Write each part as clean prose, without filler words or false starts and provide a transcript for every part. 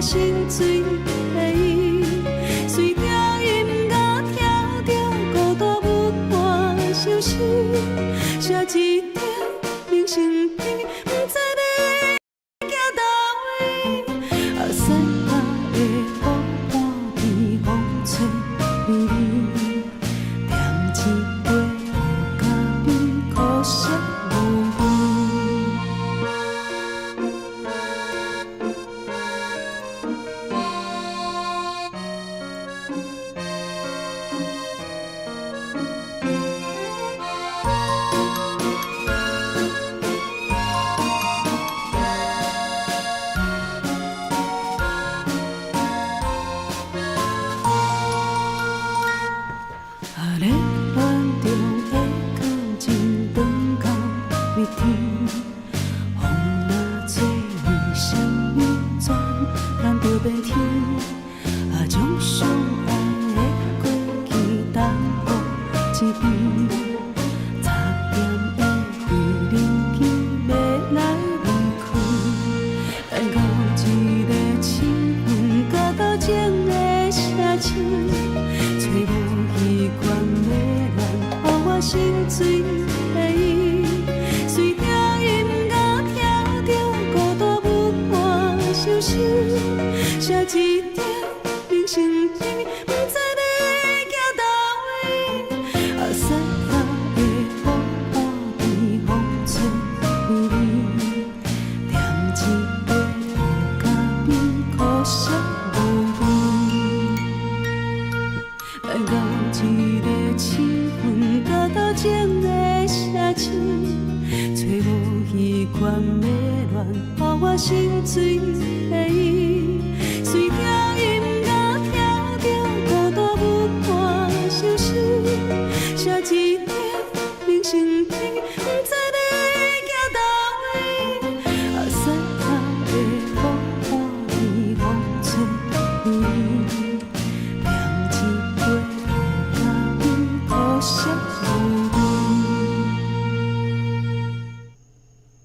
心醉的伊，随著音樂聽著孤單不伴相思，寫一張明信片，毋知欲寄佗位。啊，西下的雨半边風吹微微，點一杯咖啡，可惜無味。啊，熱戀中的感情長到明天，風若吹伊啥物轉，咱就變天。啊，將相愛的過去東予一邊，插電的無人機欲來離開，來到這个試阮佮鬥爭的城市，揣無彼款的戀，予我心醉的伊，隨著音樂聽著孤單不伴相思，寫一張明信片，毋知欲寄佗位。啊，西下的雨半邊風吹微微，點一杯咖啡，可惜無味。來到這个試阮佮鬥爭的城市，揣無彼款的戀，予我心醉的伊，隨著音樂聽著孤單不伴相思，寫一張明信片，毋知欲寄佗位。啊，西下的雨半邊風吹微微，點一杯咖啡，可惜無味。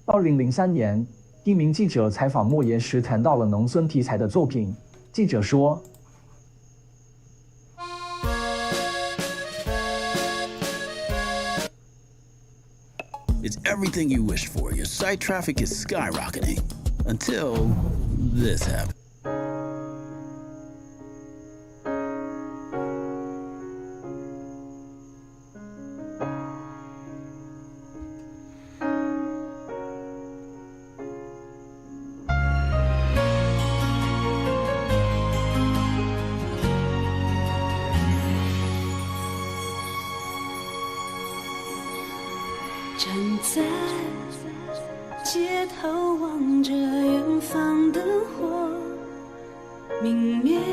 2003年，一名記者採訪莫言時談到了農村題材的作品。記者說： It's everything you wished for. Your site traffic is skyrocketing. Until this happened. 站在街頭望着遠方燈火明滅。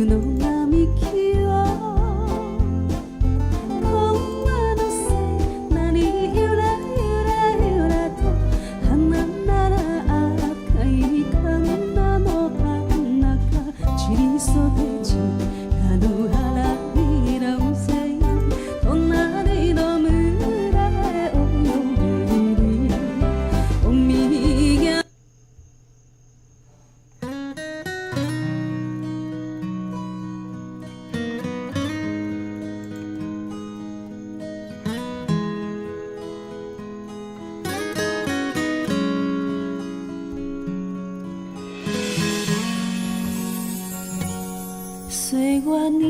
の並木をこんなのせ何ゆらゆらゆらと花なら赤いカンナの真ん中散り袖地あの花びらをせ隣の村へお嫁におみや。歲月年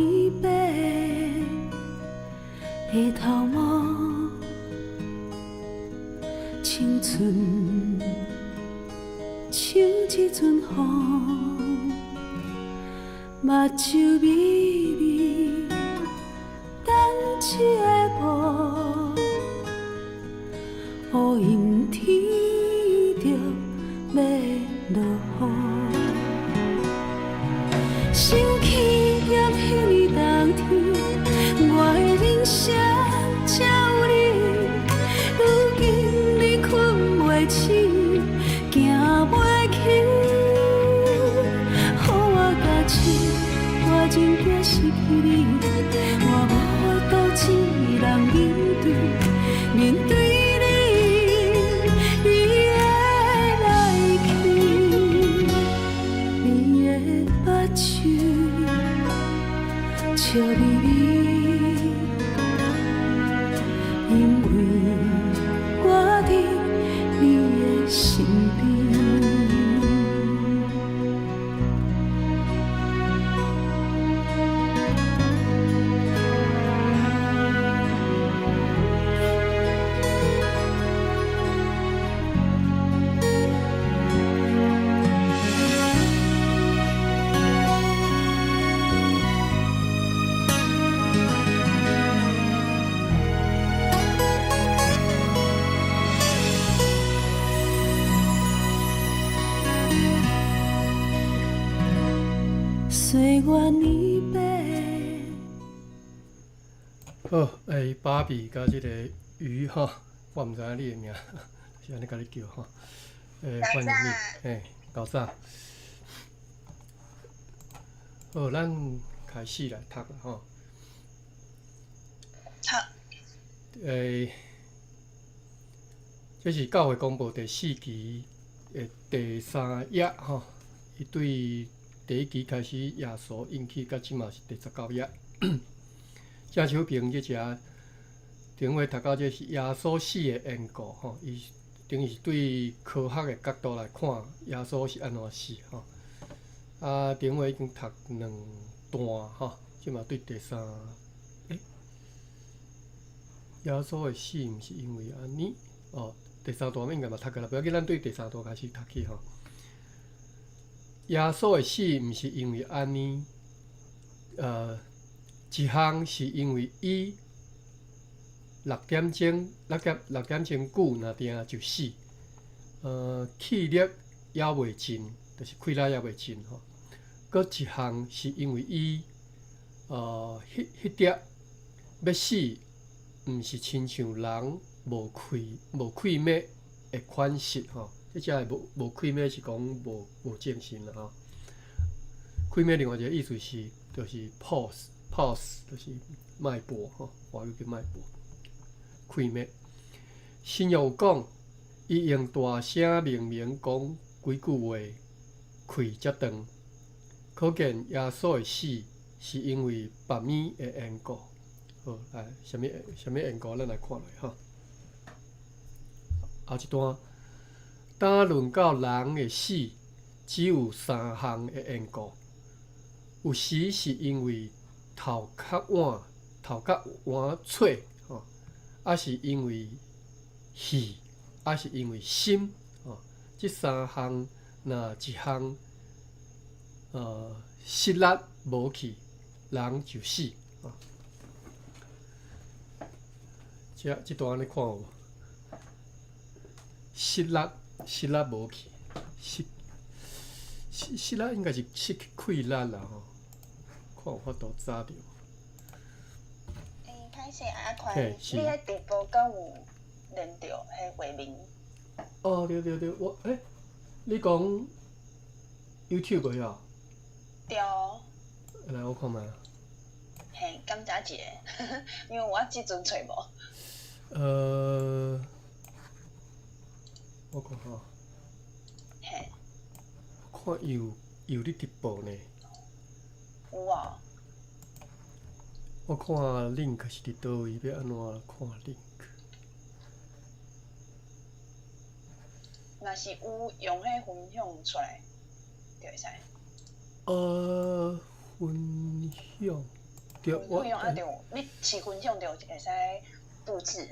白的頭毛，青春像一陣風，目睭微微等一个霧，烏蠅天中想起踮彼年冬天，我的人生才有你。如今你睏袂醒，行袂起，予我共醒，我真惊失去你，我無法度一人面對，面對你，你的來去，你的目睭笑眯眯，因為我佇你的身邊。歲月年白。好，芭比佮這個魚吼，我毋知影你的名，是按呢共你叫吼。歡迎你，𠢕早。好，咱開始來讀啦吼。好。這是教會公報第四期的第三頁吼，伊對第一期開始耶穌應許，到這馬是第19頁。正手邊這隻頂尾讀到這是耶穌死的緣故吼，伊等於是對科學的角度來看，耶穌是按怎死吼。啊，頂尾已經讀兩段吼，這馬對第三，耶穌的死毋是因為按呢哦，第三段應該嘛讀過啦，不要緊，咱對第三段開始讀起吼。耶穌的死毋是因為按呢，一項是因為伊6點鐘久若定就死，氣力猶未盡，就是氣力猶未盡吼。閣一項是因為伊，彼粒欲死，毋是親像人無氣脈的款式吼。這只的無氣脈是講無精神啦吼。氣脈另外一個意思是，就是 pulse，pulse 就是脈搏吼，華語叫脈搏。氣脈。新約有講，伊用大聲明明講幾句話，氣才斷。可見耶穌的死是因為腹物的緣故。好，來，啥物緣故？咱來看落吼。後一段，當論到人的死，只有三項的緣故。有時是因為頭殼碗脆吼，抑是因為氣，抑是因為心吼。這三項若一項，失力無去，人就死。這段按呢看有無？失力無去，失力應該是失去氣力啦吼。看有法度查著。歹勢阿寬，你彼直播敢有連著彼畫面？哦，對對對，我你講 YouTube 遐？對。來，我看覓。嘿，檢查一下，因為我這陣找無。我看吼。嘿。看伊有咧直播呢。有啊。我看 link 是佇佗位，欲按怎看 link？若是有用彼分享出來，就會使。分享，對，分享啊，對，你是分享就會使複製。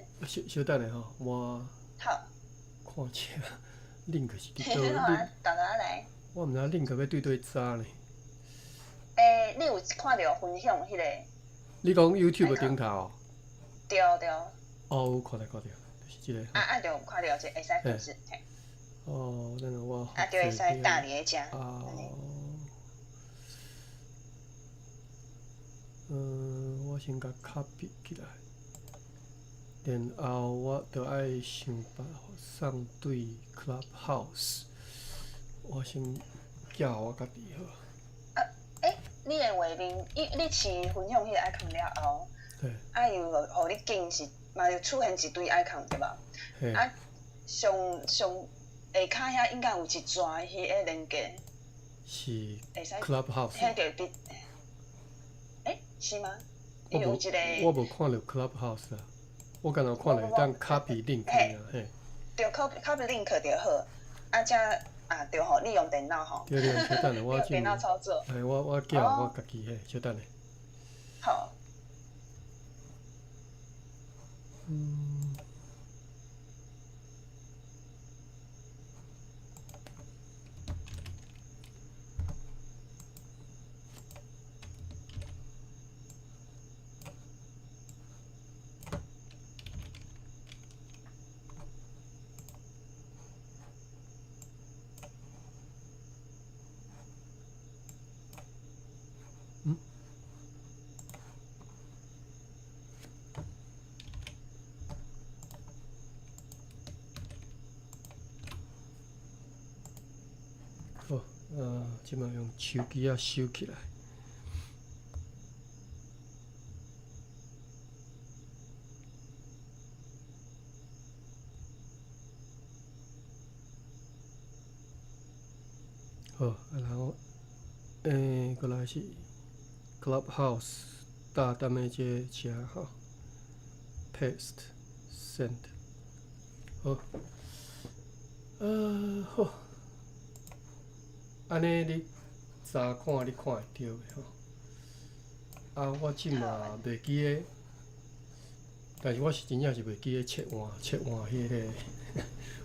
小等下吼，我好。看者 link 是佇佗位？沓沓來。我毋知 link 欲對佗查呢。你有看著分享彼個？你講 YouTube 頂頭哦？對對。哦，有看著看著，就是這個。啊，就看著這會使複製。哦，等下我。啊，就會使搭佇咧遮。啊。我先共 copy 起來，然後我著愛想辦法送對 Clubhouse。我先寄我家己好。啊，欸，你的畫面，你試分享彼個 icon 了後，啊，伊有予你揀是，嘛有出現一堆 icon 對無？啊，上上下跤遐應該有一逝彼个連結。是 Clubhouse。彼個佇，欸，是嗎？我無，我無看著 Clubhouse 啊，我敢若看著會當 copy link 爾，嘿。對，copy link 就好，啊，才啊對吼，你用電腦吼。對對，稍等下，我電腦操作。嘿，我寄予我家己嘿，稍等下。好。好，這擺用手機仔收起來。好，啊，然後，過來是 Clubhouse 搭踮的這個遮吼，Paste Send，好，好。按呢，你查看你看會著的吼。啊，我這嘛袂記得，但是我是真正是袂記得切換切換彼個，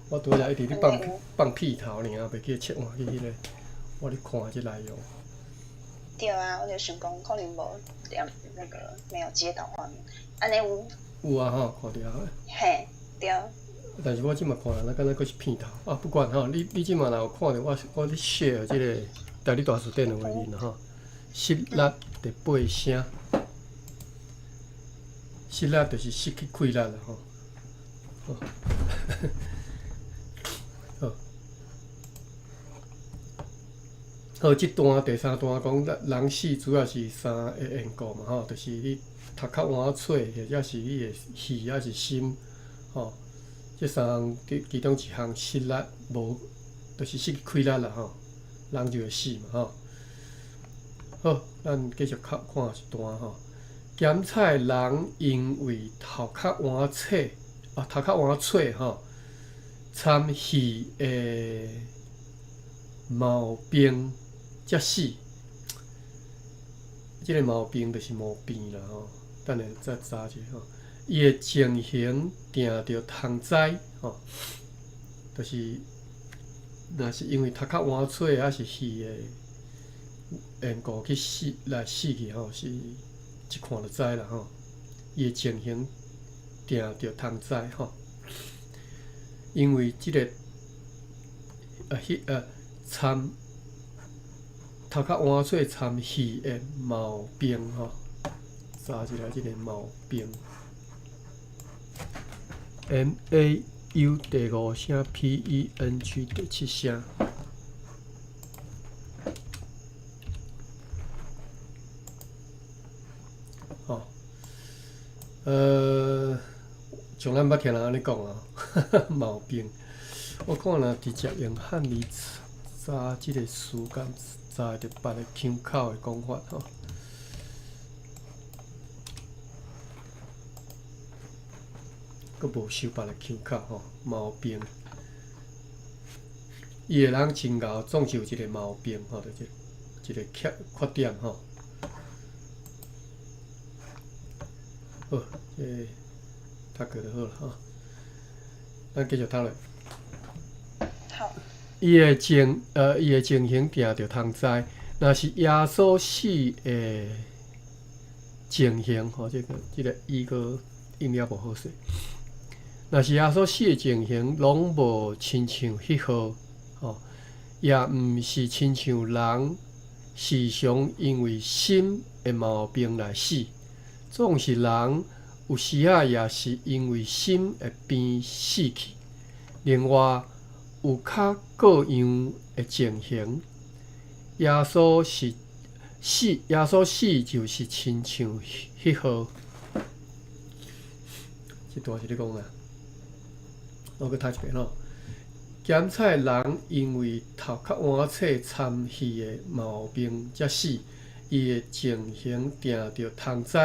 我拄才一直咧放放屁頭爾，袂記得切換去彼個，我咧看這內容。對啊，我就想講可能無那個沒有接到畫面，按呢有。有啊吼，看著啊。嘿，對。但是我這馬看人，敢若閣是片頭啊！不管吼，你這馬若有看著我咧 share 這個台語大辭典的畫面吼，失力第八聲，失力就是失去氣力啦吼。好，好，這段第三段講人死主要是三个緣故嘛吼，就是你頭殼換喙，或者是你的氣抑是心吼。這三項其中一項失力無，就是失去氣力啦吼，人就會死嘛吼。好，咱繼續看看一段吼。鹹菜人因為頭殼換喙啊，頭殼換喙吼，參戲的毛病才死。這個毛病就是毛病啦吼。等下再查一下吼。伊的情形定著通知吼，就是若是因為頭殼換喙，抑是戲的緣故去死來死去吼，是一看就知啦吼。伊的情形定著通知吼，因為這個啊，彼參頭殼換喙參戲的毛病吼，查一下這個毛病。M A U 第五聲，P E N G 第七聲。吼，從來毋捌聽人按呢講啊，毛病。我看若直接用漢字查這個詞，敢查會著別个腔口的講法吼。閣無收別个腔口吼，毛病。伊个人真𠢕，總是有一個毛病吼，就是一個缺缺點吼。好，這個讀過就好啦吼。咱繼續讀落。好。伊的情形定著通知，若是耶穌死的情形吼，這個這個伊個音也無好勢。若是耶穌死的情形，攏無親像彼號，吼，也毋是親像人時常因為心的毛病來死。總是人有時仔也是因為心的病死去。另外有較各樣的情形，耶穌是死，耶穌死就是親像彼號。這段是咧講啥？我閣讀一遍吼。檢採人因為頭殼換冊參戲的毛病才死，伊的情形定著通知。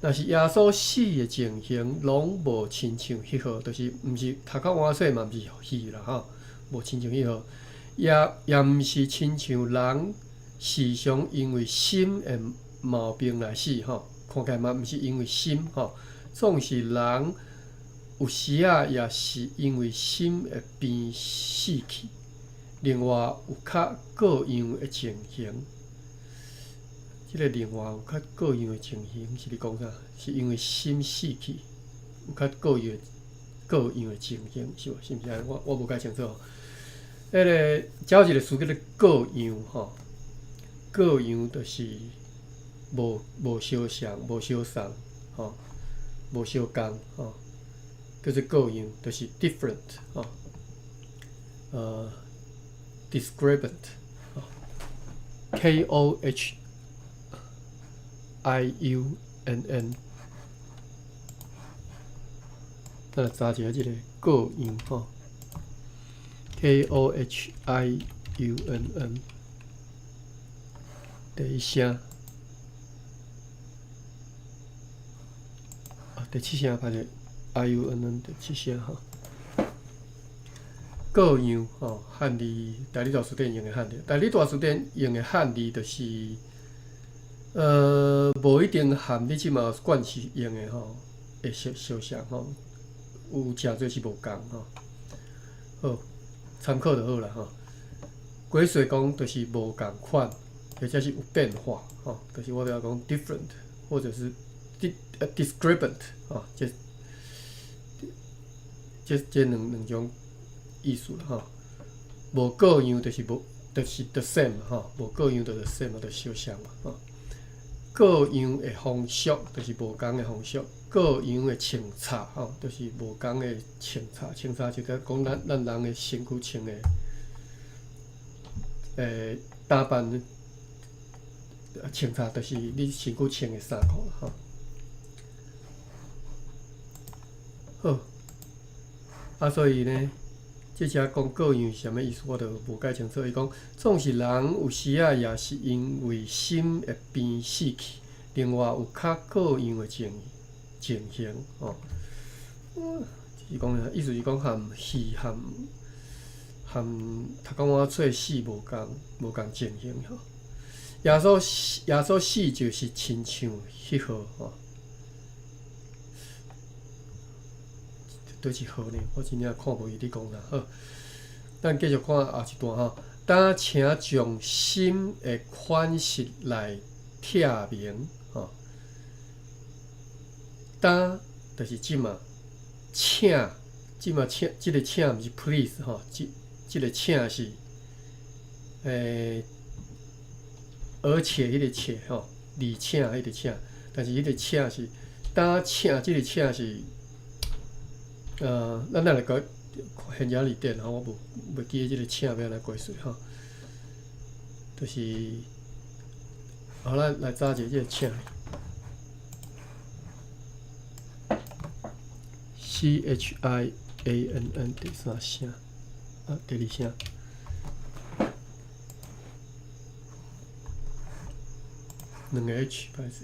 若是耶穌死的情形，攏無親像彼號，就是毋是頭殼換冊嘛，毋是戲啦吼，無親像彼號，也也毋是親像人時常因為心的毛病來死吼，看起來嘛毋是因為心吼，總是人。有時仔也是因為心的病死去。另外有較各樣的情形，這个另外有較各樣的情形是咧講啥？是因為心死去，有較各樣各樣的情形，是無？是毋是按呢？我無介清楚。彼个遮有一个詞叫做各樣吼，各樣就是無相像、無相仝吼，無相仝吼。叫做各樣，就是 different 吼，discrepant 吼，Kohiunn，咱來查一下這个各樣吼，Kohiunn，第一聲，啊，第七聲歹勢。Iunn 第七聲吼，各樣吼漢字，台語大辭典用的漢字，台語大辭典用的漢字就是，無一定含你這馬慣勢用的吼，會相相像吼，有誠濟是無仝吼。好，參考就好啦吼。解說講就是無仝款，或者是有變化吼，就是我拄仔講 different，或者是 discrepant 吼，這。這兩種意思啦吼，無各樣就是無，就是 the same 吼，無各樣就 the same 就相像嘛吼。各樣的風俗就是無仝的風俗，各樣的穿插吼，就是無仝的穿插，穿插就講咱人的身軀穿的，打扮穿插就是你身軀穿的衫褲啦吼。好。啊，所以呢，這遮講各樣是啥物意思，我就無介清楚。伊講，總是人有時仔也是因為心的病死去，另外有較各樣的情形吼。是講意思是講含戲含含頭殼換冊死無仝情形吼。耶穌死就是親像彼號吼。佗一號呢？我真正看無伊咧講啥。好，咱繼續看後一段吼。當請將心的款式來拆明吼。當就是這馬，請這馬請，這个請毋是 please 吼，這个請是而且彼个且吼，而且彼个請，但是彼个請是當請，這个請是。咱來講現成字典吼，我無袂記得這个請欲按怎解釋吼，就是，好，咱來查一下這个請，Chiann 第三聲，啊，第二聲，兩个 H 歹勢。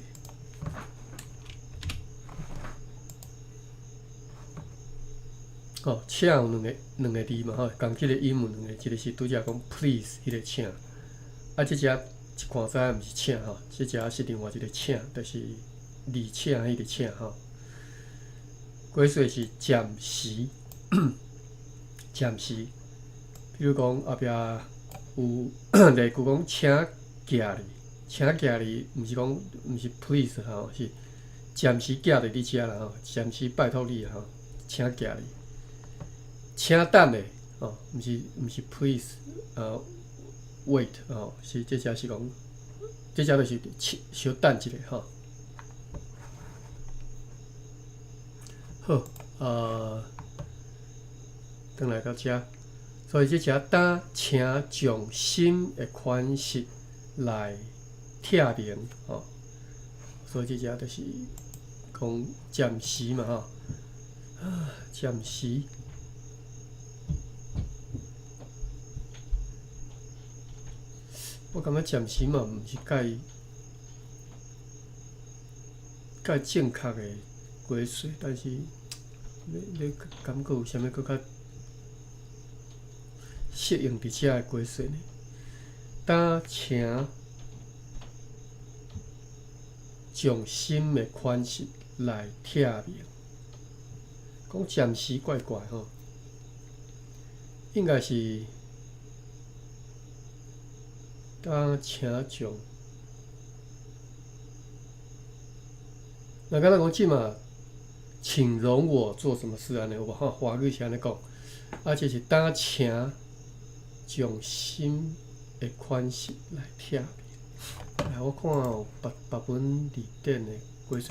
吼，請有兩个字嘛吼，仝這个音有兩個，一个是拄才講 please 彼个請，啊，這隻一看知影毋是請吼，這隻是另外一个請，就是而且彼个請吼。解說是暫時，暫時，比如講後壁有例句講請寄哩，請寄哩，毋是講毋是 please 吼，是暫時寄佇你遮啦吼，暫時拜託你吼，請寄哩。請等下，吼，毋是 please，wait，吼，是這隻是講這遮就是小等一下吼。好，轉來到遮，所以這遮當請將心的款式來拆明吼。所以這遮就是講暫時嘛吼，啊，暫時。我感覺暫時嘛，毋是介介正確的解釋，但是你感覺有啥物閣較適應佇遮的解釋呢？當請將心的款式來拆明，講暫時怪怪吼，應該是。當請將，那敢若講這馬，請容我做什麼事按呢有無吼？華語是按呢講，啊，這是當請將心的款式來拆明。來，我看有別別本字典的解釋，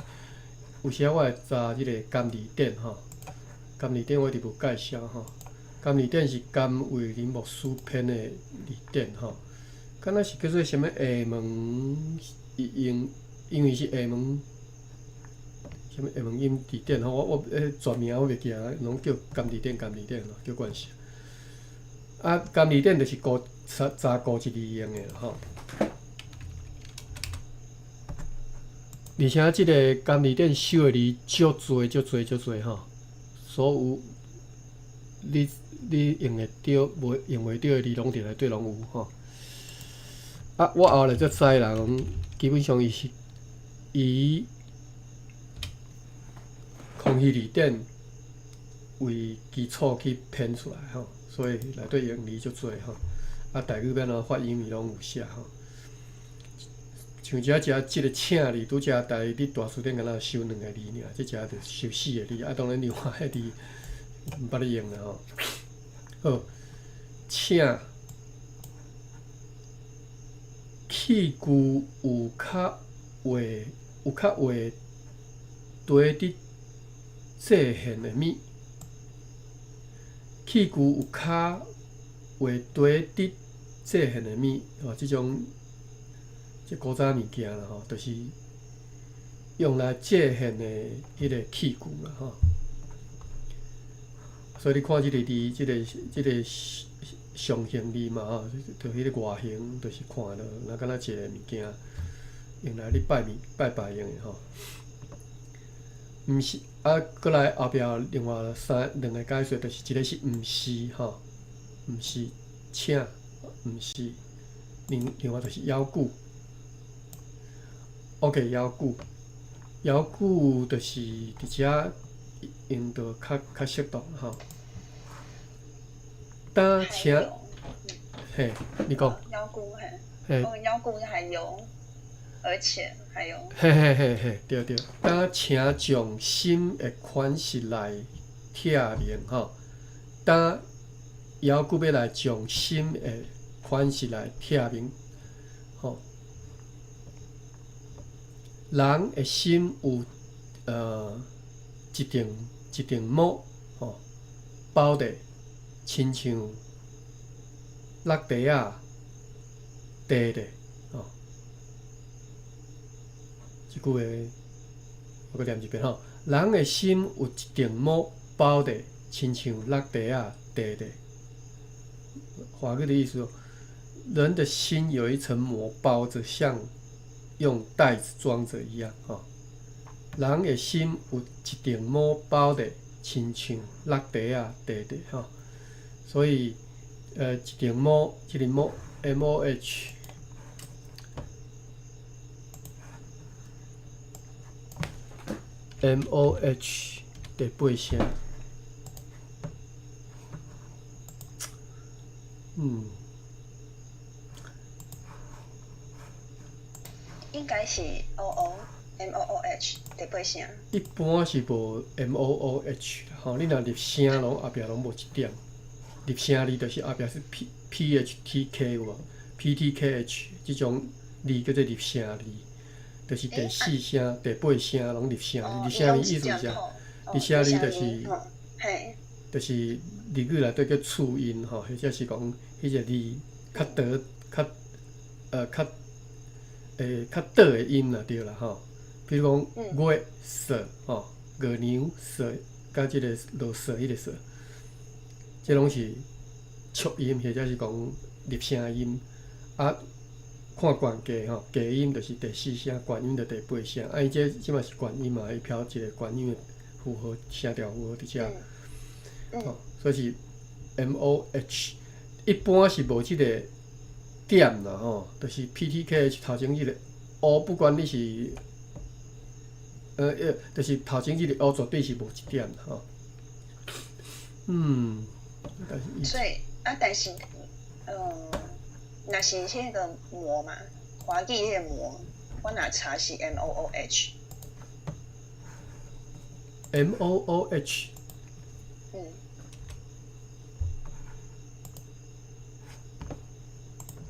有時我會查這個甘字典吼，甘字典我一直無介紹吼。甘字典是甘為林牧師編的字典吼。敢若是叫做啥物廈門英，因為是廈門，啥物廈門音字典吼，我彼全名我袂記啊，攏叫甘字典，甘字典咯，叫慣勢。啊，甘字典就是古查查古一字用的吼。而且這個甘字典收的字足濟足濟足濟吼，所有你用會著、袂用袂著的字，攏佇內底攏有吼。啊，我後來才知啦，講基本上伊是以康熙字典為基礎去編出來吼，所以內底用字足濟吼。啊，台語欲按怎發音伊攏有寫吼。像遮遮這個請字，拄才台語大辭典敢若收兩个字爾，這遮就收四个字。啊，當然另外彼字毋捌咧用啦吼。好，請。器具有較話有較話地佇制獻的物，器具有較話地佇制獻的物，吼，這種這古早物件啦吼，就是用來祭獻的彼個器具啦吼。所以你看這個字，這個象形字嘛吼，就彼個外形，就是看著若敢若一个物件，用來咧拜物拜拜用的吼。毋是啊，閣來後壁另外三兩个解說，就是一个是毋是吼，毋是請，毋是，另外就是猶久。OK，猶久，猶久就是佇遮用著較較適當吼。當請，嘿，你講。猶久嘿，嘿，猶久還有，而且還有。嘿嘿嘿嘿，對對。當請將心的款式來拆明吼，當猶閣欲來將心的款式來拆明吼。人的心有一層膜吼包著。親像落袋仔袋咧，吼！這句話我閣念一遍吼：人的心有一層膜包著，親像落袋仔袋咧。華語的意思，人的心有一層膜包著，像用袋子裝著一樣，吼！人的心有一層膜包著，親像落袋仔袋咧，吼！所以，一層膜，這個膜，M O H，M O H 第八聲，應該是 O O M O O H 第八聲。一般是無 M O O H 吼，你若入聲攏後壁攏無一點。入聲字就是後壁是 P P H T K 有無？P T K H 這種字叫做入聲字，就是第四聲、第八聲攏入聲字。入聲字意思是啥？入聲字就是就是日語內底叫促音吼，或者是講彼個字較長、較較較短的音啦，對啦吼。比如講月、雪吼，月娘、雪，佮這个落雪彼个雪，這攏是促音，或者是講入聲音。啊，看懸低吼，低音就是第四聲，懸音就第八聲。啊，伊這這嘛是懸音嘛，伊飄一个懸音的符號，聲調符號佇遮。吼，所以是 M O H，一般是無這个點啦吼，就是 P T K H 頭前這个 O，不管你是，就是頭前這个 O 絕對是無一點吼。嗯，但是所以啊，但是，若是彼个魔嘛，華語彼个魔，我若查是 M O O H。 M O O H。嗯。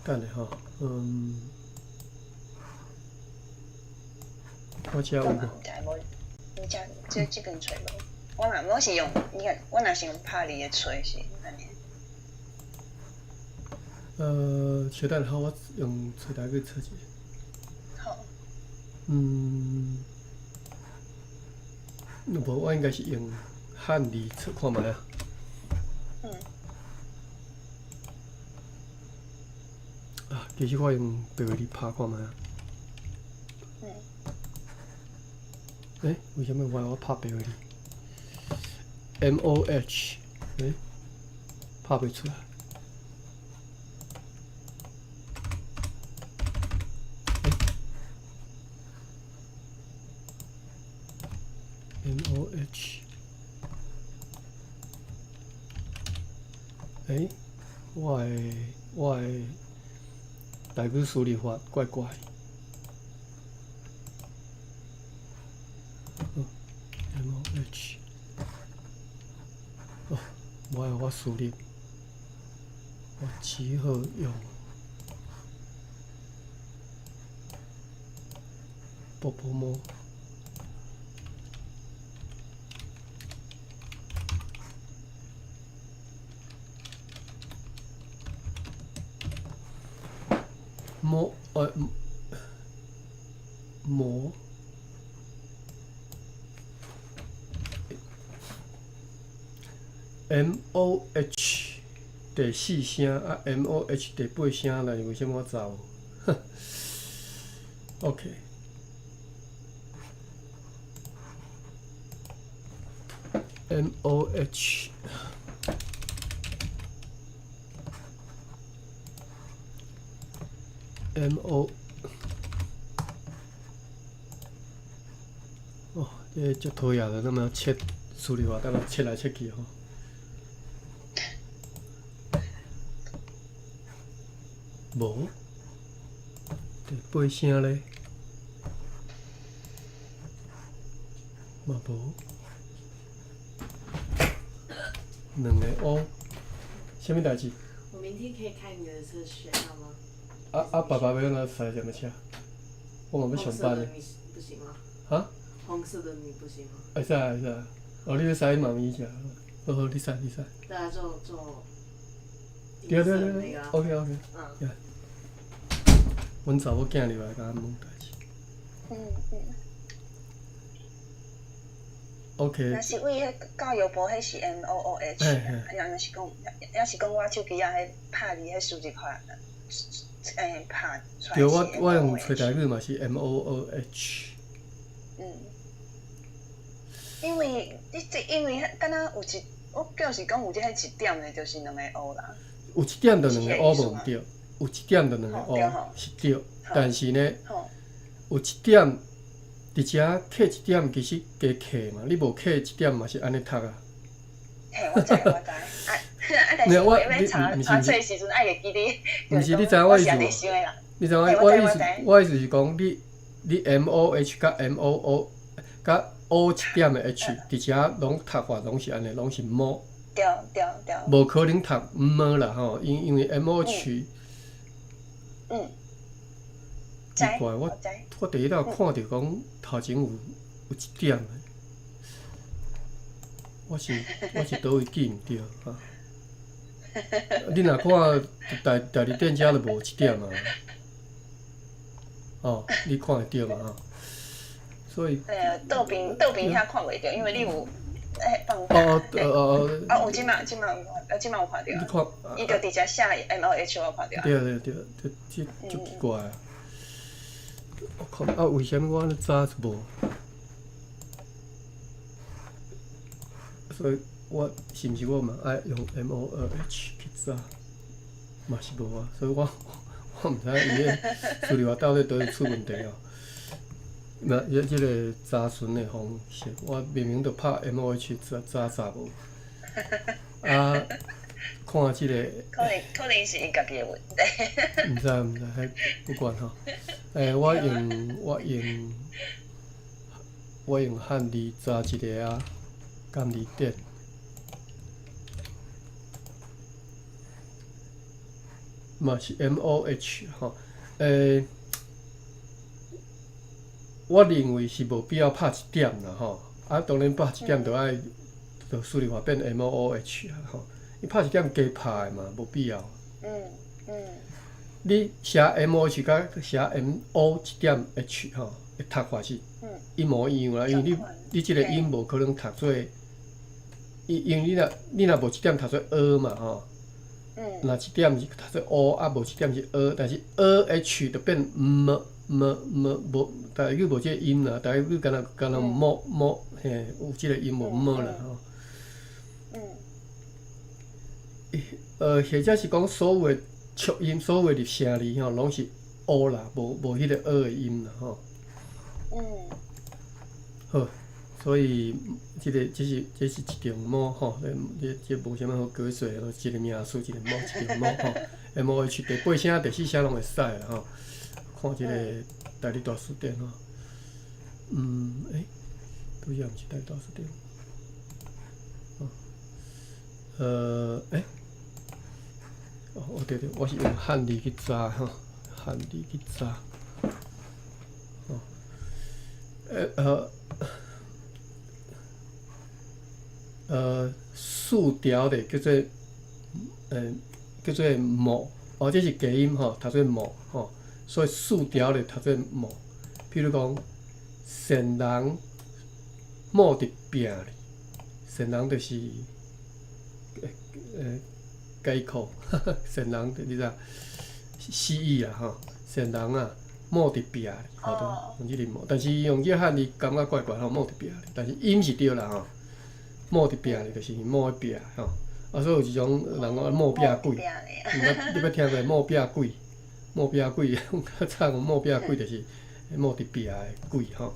等下吼，嗯，我遮有無？無，你遮這這間揣無？我若我是用，你看我若是用拍字的揣是按呢。稍等下，我用揣台去揣一下。好。嗯，無，我應該是用漢字揣看覓啊。嗯。啊，其實我用白話字拍看覓啊。嗯。欸，為啥物我拍白話字？M O H，欸，拍袂出來。欸，M O H，欸，我的台語輸入法怪怪。M O H，哦，無愛我輸入，我只好用波波摸。摸摸 M O H 第四聲啊，M O H 第八聲來，為啥物我走？OK。M O H M O 哦，這個足討厭的，那麼切輸入法，等下切來切去吼。無，第八聲咧，嘛無，兩个 O，啥物代誌？我明天可以開你的車去學校嗎？啊啊！爸爸欲按怎駛啥物車？我嘛欲上班呢。紅色的你不行嗎？哈？紅色的你不行嗎？會使會使，哦，你欲駛媽咪車，好好，你駛你駛。大家就就。對對對，OK OK。嗯。阮查某囝入來共阮問代誌。嗯嗯。 OK。若是為彼教育部，彼是 M O O H，啊，若是講，抑是講我手機仔彼拍字彼輸入法，拍出來。對，我用揣台語嘛是 M O O H。嗯。因為你這因為敢若有一，我就是講有這彼一點的，就是兩个 O 啦。有一點就兩个 O 無毋對，有一點就兩个 O 是對，但是呢，有一點佇遮扣一點，其實加扣嘛，你無扣一點嘛是按呢讀啊。嘿，我知我知，啊啊！但是我欲查查冊時陣愛會記得。毋是你知影我意思無？你知影我意思？我意思是講，你 M O H 佮 M O O 佮 O 一點的 H，佇遮攏讀法攏是按呢，攏是摸。對對對。無可能讀麼啦吼，因為 M O H。嗯。奇怪，我第一道看著講頭前有一點的，我是佗位記毋著啊？你若看代理店遮就無一點啊？哦，你看會著嘛？吼，所以。倒邊倒邊遐看袂著，因為你有放哦哦哦啊，有這馬這馬有啊，這馬有看著。你看，伊就佇遮寫 MOH，我看著。對對對，這足奇怪啊！我看啊，為啥物我按呢查就無？所以我是毋是我嘛愛用 MOH 去查，嘛是無啊。所以我毋知影伊个資料到底佗位出問題哦。那這個查詢的方式，我明明就拍 MOH 查查查無，啊，看這個，可能是伊家己的問題。毋知毋知，彼不管吼。我用漢字查一个啊，敢字典。嘛是 MOH 吼，我認為是無必要拍一點啦吼，啊，當然拍一點就愛就輸入法變 MOH 啊吼，伊拍一點加拍的嘛，無必要。你寫 MOH 佮寫 MO 一點 H 吼，讀法是一模一樣啦，因為你這個音無可能讀做，因為你若無一點讀做 ㄜ 嘛吼。若一點是讀做 O，啊無一點是 ㄜ，但是 ㄜH 就變 M M M 無，台語無這個音啦，台語敢若 M M 嘿，有這個音無 M 啦吼。或者是講所有的促音，所有的入聲字吼，攏是 O 啦，無彼個 ㄜ 的音啦吼。好，所以這個這是一種帽吼，這無啥物好解釋的，一個名詞一個帽一頂帽吼。MOH 第八聲、第四聲攏會使啦吼。看這個台語大辭典吼。拄才毋是台語大辭典。哦對對，我是用漢字去查吼，漢字去查。哦，四條的叫做某，哦，這是假音吼，讀做某吼，所以四條的讀做某。譬如講，善人某佇壁裡，善人就是，解苦，善人你知影？死意啊吼，善人啊，某佇壁裡，吼，用這個某，但是用這個漢字感覺怪怪吼，某佇壁裡，但是音是對啦吼。某佇壁裡就是某佇壁吼，啊，所以有一種人講某壁鬼，你捌聽過某壁鬼？某壁鬼，較早講某壁鬼就是某佇壁的鬼吼，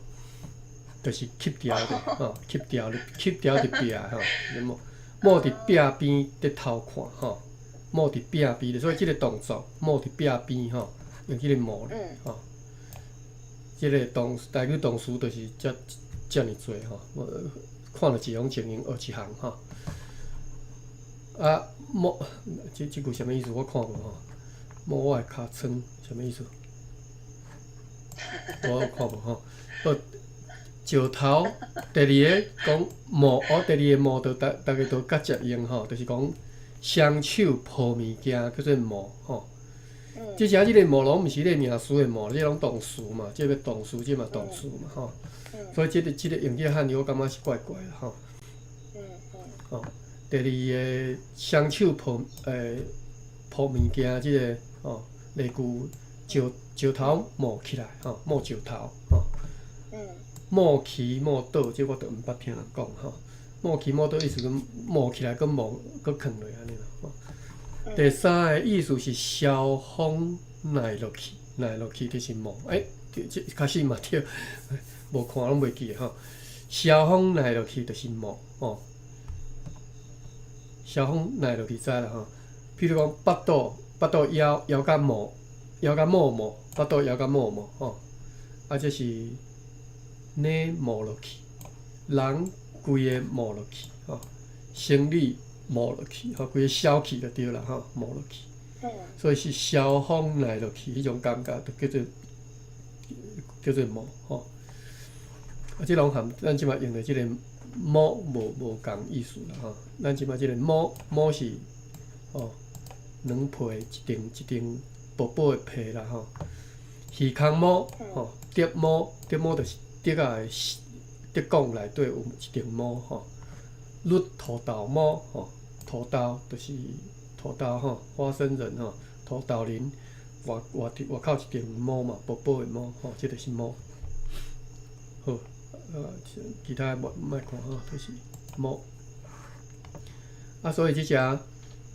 就是吸掉的吼，吸掉吸掉佇壁吼，某某佇壁邊佇偷看吼，某佇壁邊，所以這個動作某佇壁邊吼，用這個某吼，這個動台語動詞就是遮爾濟吼。看著一種情形，學一項吼。啊，摸這句啥物意思？我看無吼。摸我的尻川，啥物意思？我看無吼。好，石頭第二个講摸，哦，第二個摸就大家都較捷用吼，就是講雙手抱物件叫做摸吼。這只這個摸攏毋是咧名詞的摸，這攏動詞嘛，這個動詞，這嘛動詞嘛吼。所以這個用這個漢字，我感覺是怪怪的吼。哦，第二个雙手抱物件，這個吼，例句石頭摸起來吼，摸石頭吼。摸起摸倒，這我都毋捌聽人講吼。摸起摸倒意思講摸起來，閣摸閣囥落按呢啦吼。第三个意思是蕭風來落去，來落去就是摸，這確實嘛對，無看攏袂記得吼。蕭風來落去就是摸吼，蕭風來落去知啦吼。譬如講，腹肚枵甲摸，枵甲摸摸，腹肚枵甲摸摸吼。啊，這是呢摸落去，人規个摸落去吼，生理摸落去吼，規个消去就對啦吼，摸落去。所以是蕭風來落去，彼種感覺就叫做叫做帽吼。啊，這攏含咱這擺用的這个帽無仝意思啦吼。咱這擺這个帽帽是吼軟皮一層一層薄薄的皮啦吼。魚空帽吼，竹帽竹帽就是竹仔的竹管內底有一層毛吼。綠土豆帽吼，土豆就是土豆吼，花生仁吼，土豆仁外外外口一層毛嘛，薄薄的毛吼，這就是毛。好，其他莫莫看吼，就是毛。啊，所以這隻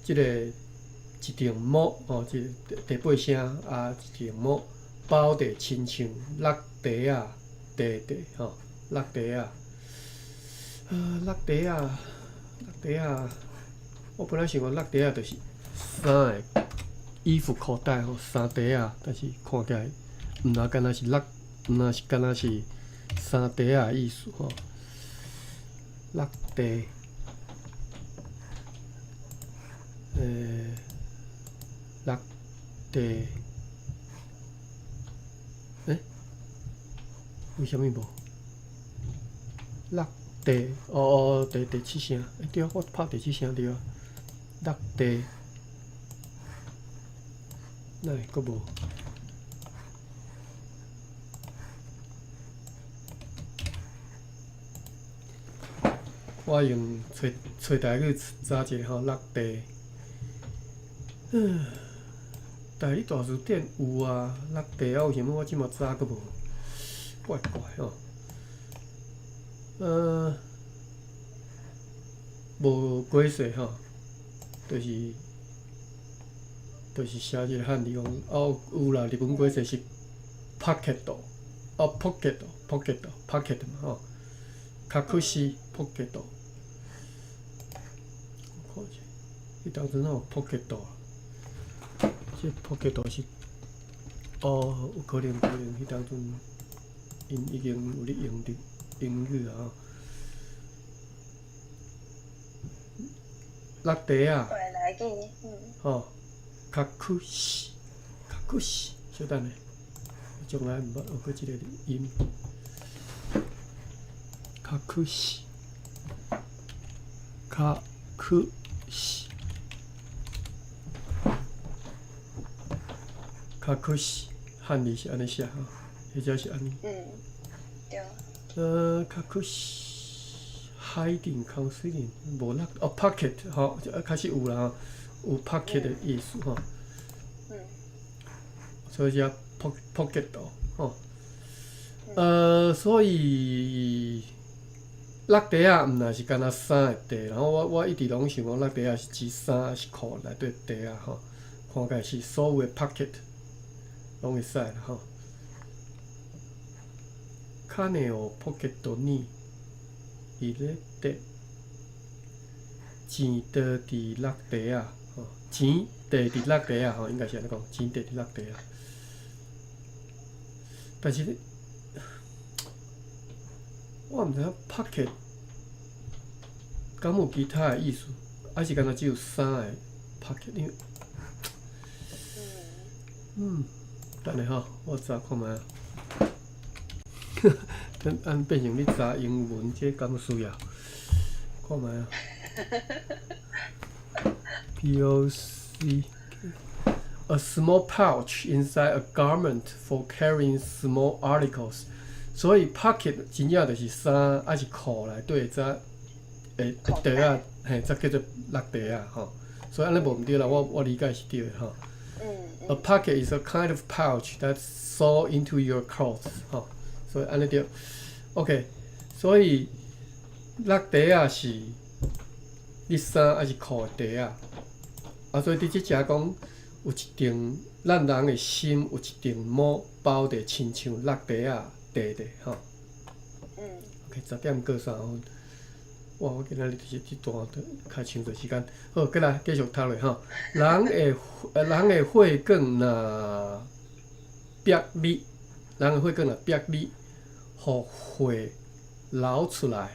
這个一頂帽吼，這第八聲啊，一頂帽包佇親像落地仔，地地吼，落地仔。落地仔，落地仔，我本來想講落地仔就是衫的衣服褲帶吼，衫袋仔，但是看起來毋若敢若是落，毋若是敢若是衫袋仔的意思吼。落地，落地，欸？為啥物無？落地，哦哦，第七聲，欸對，我拍第七聲對啊。落地，哪會閣無？我用揣揣台語查一下吼，落地。台語大辭典有啊，落地啊，為啥物我這馬查閣無？怪怪吼。無解釋吼，就是寫這個漢字講，哦有啦，日文解釋是 pocket，哦 pocket，pocket，pocket 嘛吼，隠し pocket。我看者，彼當陣哪有 pocket 啊？這 pocket 是，哦，有可能可能，彼當陣𪜶已經有咧用著英語啊吼。落地仔，吼，隠し，隠し，小等下，我從來毋捌學過這个音。隠し，隠し，隠し，漢字是按呢寫吼，或者是按呢？嗯，對。隠し。Hiding concealing 無落哦，pocket 吼，確實有啦，有 pocket 的意思吼。所以叫 pocket 吼。所以落袋仔毋若是干焦衫的袋，然後我一直攏想講落袋仔是指衫抑是褲內底袋仔吼，看起來是所有的 pocket 攏會使啦吼。金をポケットに入れて錢袋佇落袋仔吼，錢袋佇落袋仔吼，應該是按呢講，錢袋佇落袋仔。但是，我毋知影 pocket 敢有其他的意思，抑是干焦只有衫的 pocket？因為，等下吼，我查看覓啊。等按變成你查英文，這敢需要？看覓啊。P O C A small pouch inside a garment for carrying small articles。所以 pocket 真正就是衫抑是褲內底才會袋仔，嘿，才叫做落袋仔吼。所以按呢無毋對啦，我理解是對的吼。A pocket is a kind of pouch that's sewn into your clothes 吼。所以按呢對，OK。所以落袋仔是你衫抑是褲的袋仔。啊，所以佇這遮講有一層，咱人的心有一層膜包佇親像落袋仔袋底吼。OK，10點過3分。哇！我今仔日就是這段較長段時間。好，過來繼續讀落吼。人的血管若逼你，人的血管若逼你，予血流出來，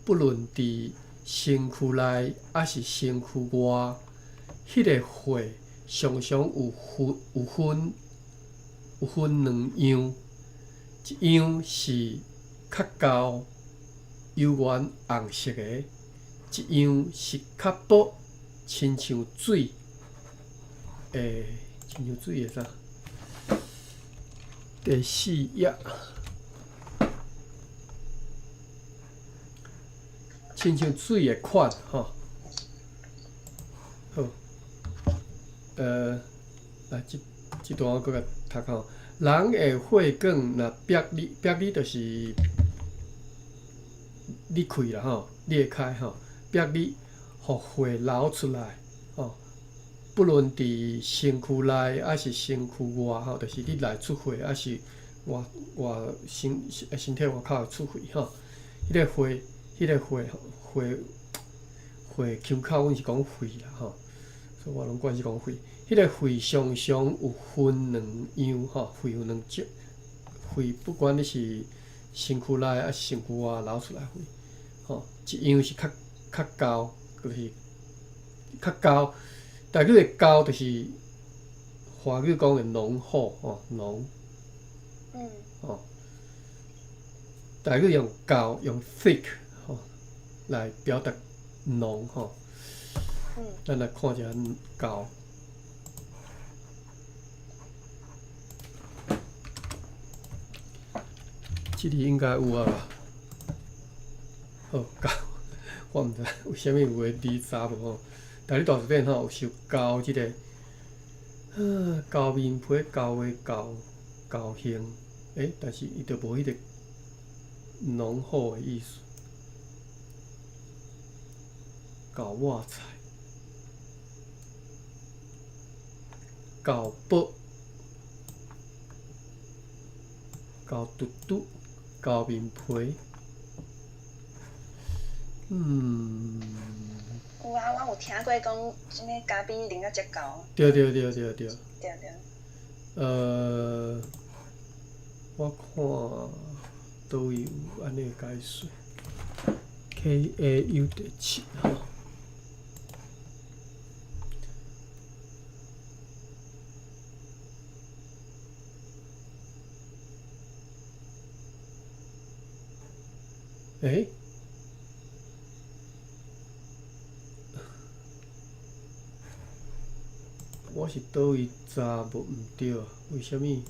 不論佇身軀內抑是身軀外，彼个血常常有分兩樣，一樣是較厚幽玄紅色的，一樣是較薄，親像水的，親像水的啥？第四頁，親像水的款吼。好，來，這這段我閣共讀吼。人的血管若煏裂，煏裂就是裂開啦吼，裂開吼，煏裂，予血流出來吼。不論佇身軀內抑是身軀外吼，就是你內出血，抑是外外身身體外口會出血吼。彼個血，彼個血血血腔口，阮是講肺啦吼，所以我攏慣勢講肺。彼個血常常有分兩樣吼，血有兩種，血不管你是身軀內抑是身軀外流出來血，吼，一樣是較較厚，就是較厚。台語的厚就是華語講的濃厚吼，濃。吼，台語用厚用 thick 吼來表達濃吼。咱來看一下厚。這裡應該有啊吧？好，厚，我毋知為啥物有的字查無吼。台語大辭典吼有收厚這个，厚面皮、厚的厚、厚興，但是伊就無彼個濃厚的意思。厚抹菜、厚薄、厚嘟嘟、厚面皮，有啊，我有聽過講啥物咖啡啉甲足厚。對對對對對。對對。我看佗位有按呢解說，KAU 第七吼。我是佗位查無毋對啊？為啥物？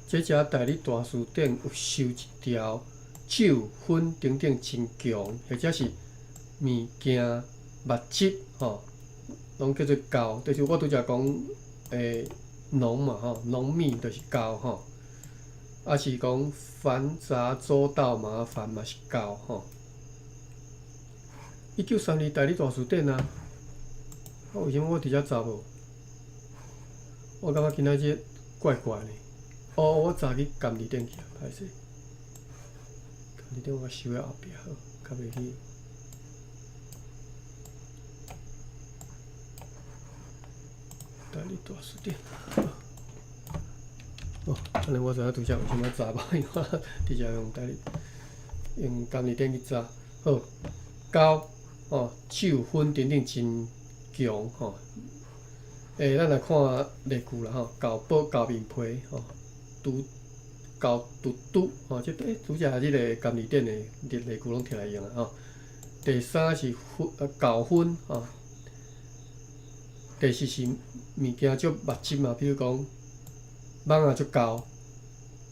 這隻台語大辭典有收一條酒、薰等等真強，或者是物件物質吼，攏叫做厚。就是我拄才講濃嘛吼，濃密就是厚吼。抑是講繁雜周到麻煩嘛是厚吼。1932台語大辭典啊，啊為啥物我佇遮查無？我感覺今仔日怪怪呢。哦，我查去監字典去啊，歹勢。監字典我收佇後壁好，較袂去。台語大辭典。哦，按呢我知影拄才為啥物查無，因為我直接用台語用監字典去查。好，厚哦，酒、薰等等真強吼。咱來看例句啦吼，厚薄、厚面皮吼，拄厚拄拄吼，這拄才這個監字典的例句攏摕來用啊吼。第三是薰厚薰吼，第四是物件足密集嘛，比如講蠓仔足厚，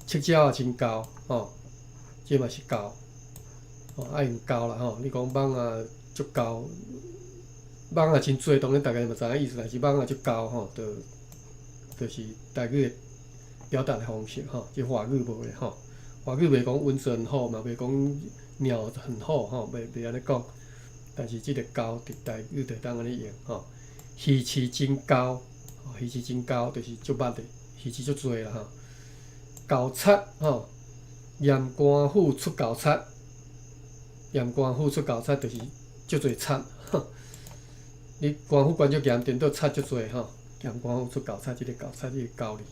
赤鳥仔真厚吼，這嘛是厚，吼愛用厚啦吼。你講蠓仔足厚。蠓仔真濟，當然大家嘛知影意思，但是蠓仔足厚吼，就是台語的表達的方式吼，這華語無的吼，華語袂講蚊子很厚嘛，袂講鳥很厚吼，袂袂按呢講。但是這個厚佇台語就會當按呢用吼。魚翅真厚，魚翅真厚就是足密的，魚翅足濟啦吼。厚漆吼，驗官府出厚漆，驗官府出厚漆就是足濟漆。你官府管足嚴，顛倒漆足濟吼，驗官府出厚漆，這个厚漆，這个厚字。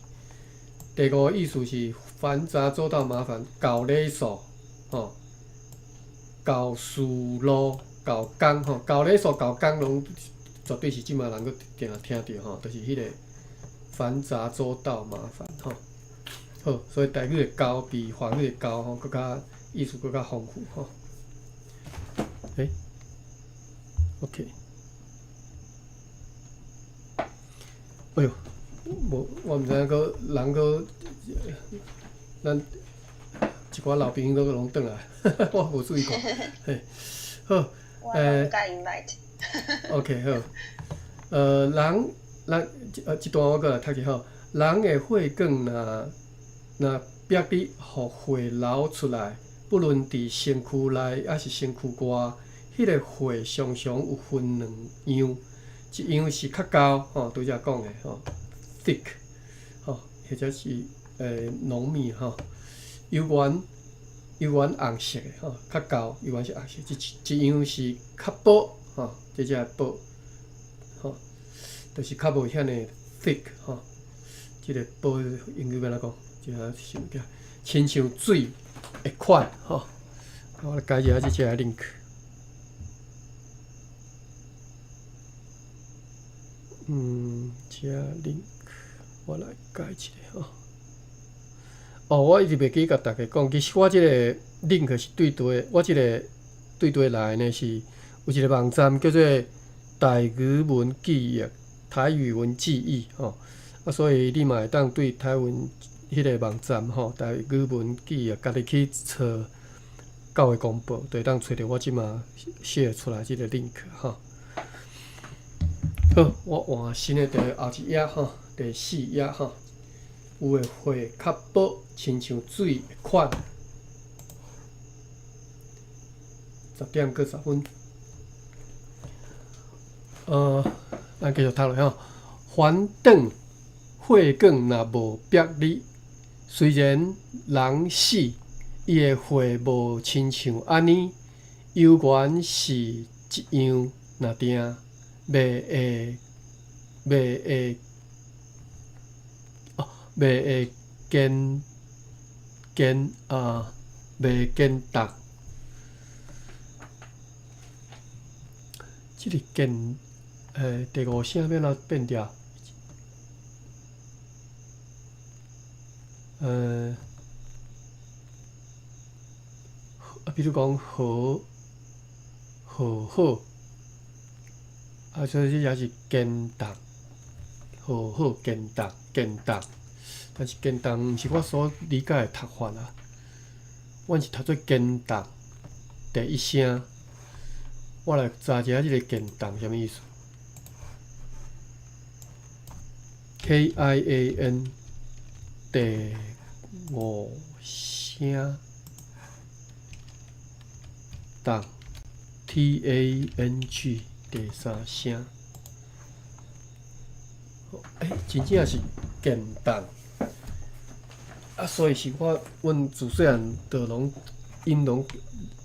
第五个意思是繁雜周到麻煩，厚禮數吼，厚思路、厚工吼，厚禮數、厚工攏絕對是這馬人閣定定聽著吼，就是彼个繁雜周到麻煩吼。好，所以台语的厚比华语的厚吼，閣較意思閣較豐富吼。欸，OK。哎喲，無，我毋知影閣人閣，咱一寡老朋友閣攏轉來，我無注意看。嘿，好，我攏共 invite。 OK，好。人，咱這段我閣來讀一下吼。人的血管若逼得予血流出來，不論佇身軀內抑是身軀外，彼個血常常有分兩樣，一樣是較厚吼，拄才講的吼，thick 吼，或者是濃密吼，犹原紅色的吼，較厚，猶原是紅色，一樣是較薄吼，這只薄吼，就是較無遐爾 thick 吼。這個薄英語欲按怎講？這下想起來，親像水的款吼。我來改一下這隻 link。這 link 我來改一下吼。哦，我一直袂記共大家講，其實我這個 link 是對佗，我這個對佗來呢是有一個網站叫做台語文記憶、台語文記憶吼。啊，所以你嘛會當對台文彼個網站吼，台語文記憶，家己去查教會公報，就會當揣著我這馬寫出來這個 link 吼。好，我換新的第後一頁吼，第四頁吼，有的血較薄，親像水的款。10點閣10分。咱繼續讀落吼。反轉血管若無逼你，雖然人死，伊的血無親像按呢，猶原是一樣，若定袂會堅堅啊，袂堅動。這個堅，第五聲欲按怎變調？啊，比如講好，好好，啊，所以這也是堅動，好好堅動，堅動。但是堅動毋是我所理解的讀法啊，阮是讀做堅動，第一聲。我來查一下這個堅動啥物意思。KIAN 第五聲動 TANG 第三聲。真正是堅動。啊，所以是我阮自細漢就攏𪜶攏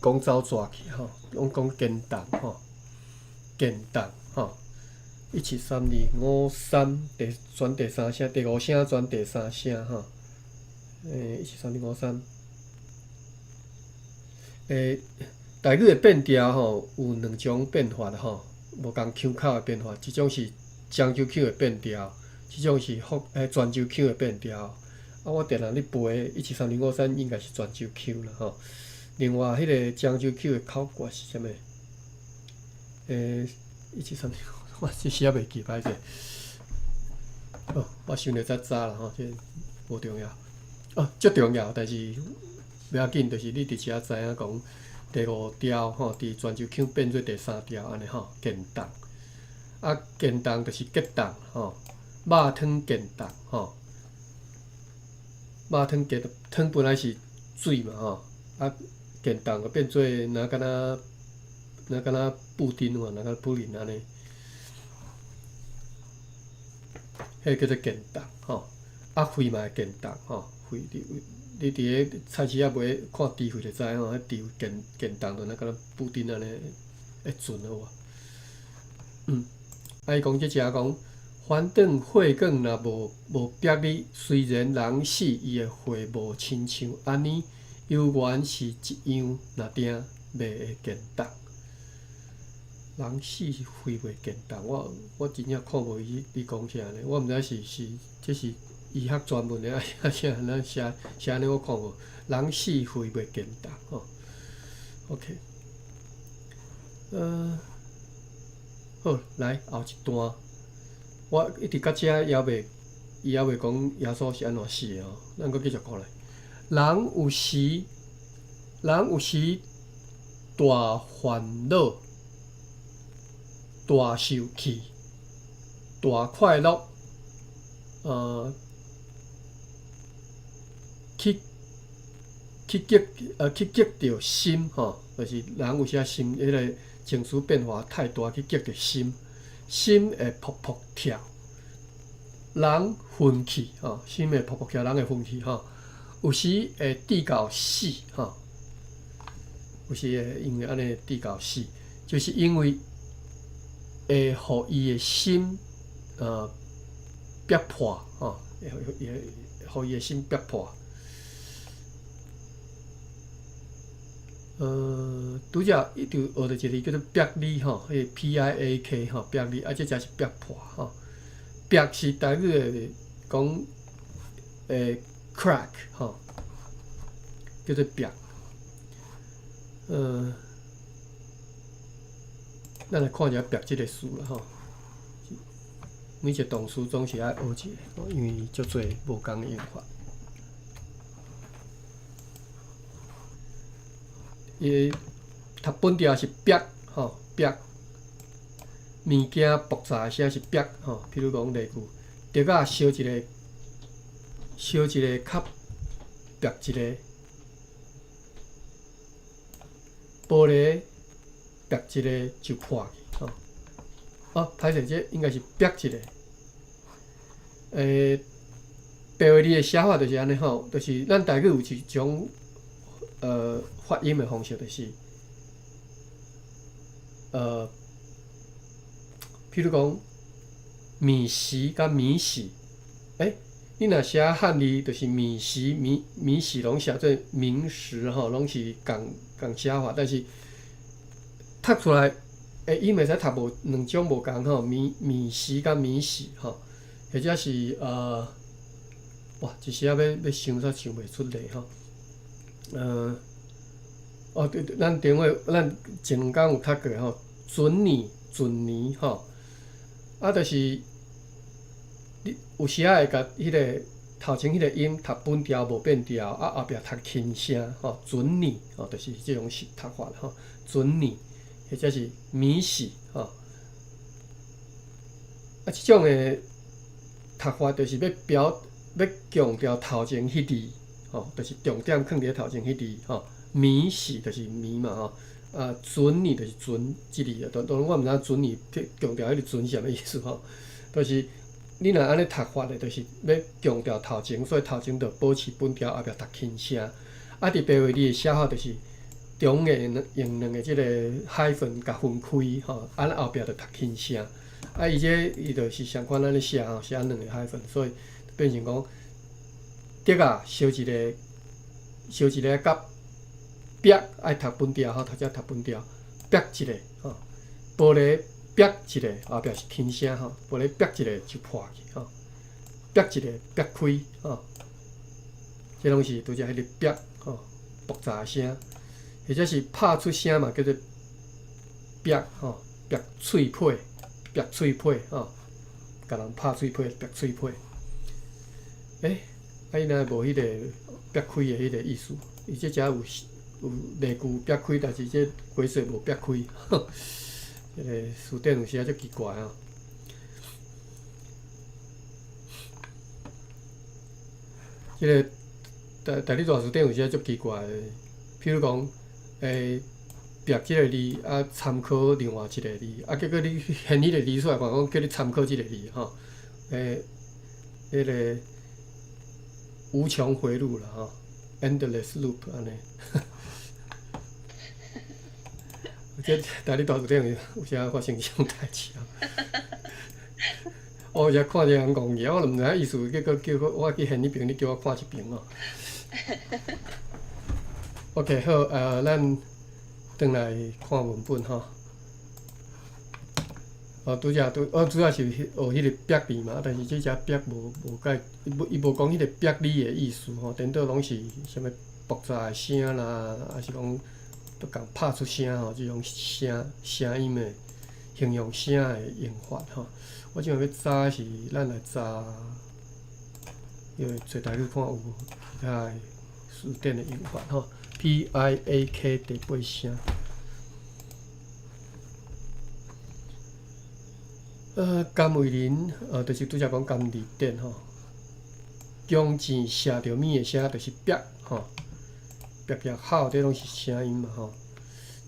講走蛇去吼，攏講堅動吼，堅動吼。一七三二五三，第轉第三聲，第五聲轉第三聲吼。一七三二五三。台語的變調吼，有兩種變法吼，無仝腔口的變法，一種是漳州腔的變調，一種是福泉州腔的變調。啊，我定定咧背一七三二五三，應該是泉州腔啦吼。另外，彼個漳州腔的口訣是啥物？一七三二，我一時仔袂記，歹勢。哦，我想著才早啦吼，這無重要。哦，足重要，但是袂要緊，就是你佇遮知影講第五調吼，佇泉州腔變做第三調按呢吼，堅動。啊，堅動就是結凍吼，肉湯堅凍吼，肉湯結湯本來是水嘛吼，啊，堅凍就變做若敢若若敢若布丁有無？若敢若布丁按呢，彼個叫做堅凍吼。啊，血嘛會堅凍吼，血你佇咧菜市仔買看豬血就知吼，彼豬血堅堅凍，就若敢若布丁按呢會賰有無？啊，伊講這隻講，反轉血管若無逼你，雖然人死，伊的血無親像按呢，猶原是一樣，若定袂會堅凍。人死是血袂堅凍，我真正看無伊你講啥呢？我毋知是這是醫學專門的啊，啥咱寫寫按呢我看無，人死肺袂堅凍吼。OK，好，來後一段，我一直到遮猶未，伊猶未講耶穌是按怎死的吼，咱閣繼續看落。人有時大煩惱、大受氣、大快樂，去激著心吼，就是人有時心彼个情緒變化太大，去激著心，心會噗噗跳，人昏去吼，心會噗噗跳，人會昏去吼，有時會致到死吼，有時會因為按呢致到死，就是因為會予伊的心逼破吼，會予伊的心逼破。拄才一直學著一个叫做逼字吼，彼个 PIAK 吼，逼字，啊，這才是逼破吼。逼是台語的講，crack 吼，叫做逼。咱來看一下逼這个詞啦吼。每一个動詞總是愛學一个，因為足濟無仝的用法。伊讀本調是逼吼，逼物件爆炸的聲是逼吼，譬如講例句，竹仔燒一个，燒一個較逼一个，玻璃逼一个就破去吼。哦，歹勢，這應該是逼一个。白話字的寫法就是按呢吼，就是咱台語有一種發音的方式，就是譬如講米時佮米喜，你若寫漢字，就是米時、米米喜攏寫做明時吼，攏是仝仝寫法，但是讀出來，伊袂使讀無兩種無仝吼，米米時佮米喜吼，或者是哇，一時仔欲想煞想袂出來吼。哦對對，咱頂下咱前兩工有讀過吼，準年準年吼，啊，就是你有時仔會共彼个頭前彼个音讀本調無變調，啊後壁讀輕聲吼，準年吼，就是這種是讀法吼，準年或者是米喜吼，啊，這種的讀法就是欲表欲強調頭前彼字吼，就是重點囥佇咧頭前彼字吼，米喜就是米嘛吼，啊，準年就是準這字啊，當當然我毋知影準年強調彼個準是啥物意思吼，就是你若按呢讀法的，就是欲強調頭前，所以頭前就保持本調，後壁讀輕聲。啊，佇白話字的寫法就是中間用兩個這個 hyphen 共分開吼，啊，後壁就讀輕聲。啊，伊這伊就是相款按呢寫吼，寫兩個 hyphen，所以變成講竹仔燒一个，燒一个佮壁愛讀本調吼，頭才讀本調，壁一个吼，玻璃壁一个，後壁是輕聲吼，玻璃壁一个就破去吼，壁一个壁開吼，這攏是拄才彼个壁吼，爆炸聲，或者是拍出聲嘛，叫做壁吼，壁喙皮，壁喙皮吼，共人拍喙皮，壁喙皮。啊伊若無彼个壁開的彼个意思，伊這只有有例句壁開，但是這鬼說無壁開，這个詞典有時仔足奇怪吼。這个台台語大辭典有時仔足奇怪的，譬如講，壁這个字啊，參考另外一个字，啊，結果你現彼个字出來，看講叫你參考這个字吼，彼个無窮迴路啦吼，endless loop 按呢。這台語大辭典有時發生這種代誌啊！我有時看一个人講嘢，我就毋知影意思，結果叫我我去現彼爿，你叫我看這爿哦。OK，好，咱轉來看文本吼。哦，拄才拄，哦，主要是学彼个煏字嘛，但是这只煏无无解，伊无伊无讲彼个煏字的意思吼，颠倒拢是啥物爆炸的声啦，抑是讲都共拍出声吼，这种声声音的形容声的用法吼。我这摆欲查是咱来查，因为找台语看有无其他的词典的用法吼。PIAK 第八声。甘为霖，就是拄才讲甘字典吼，弓箭射著物的声就是煏吼，煏煏吼，这拢是声音嘛吼。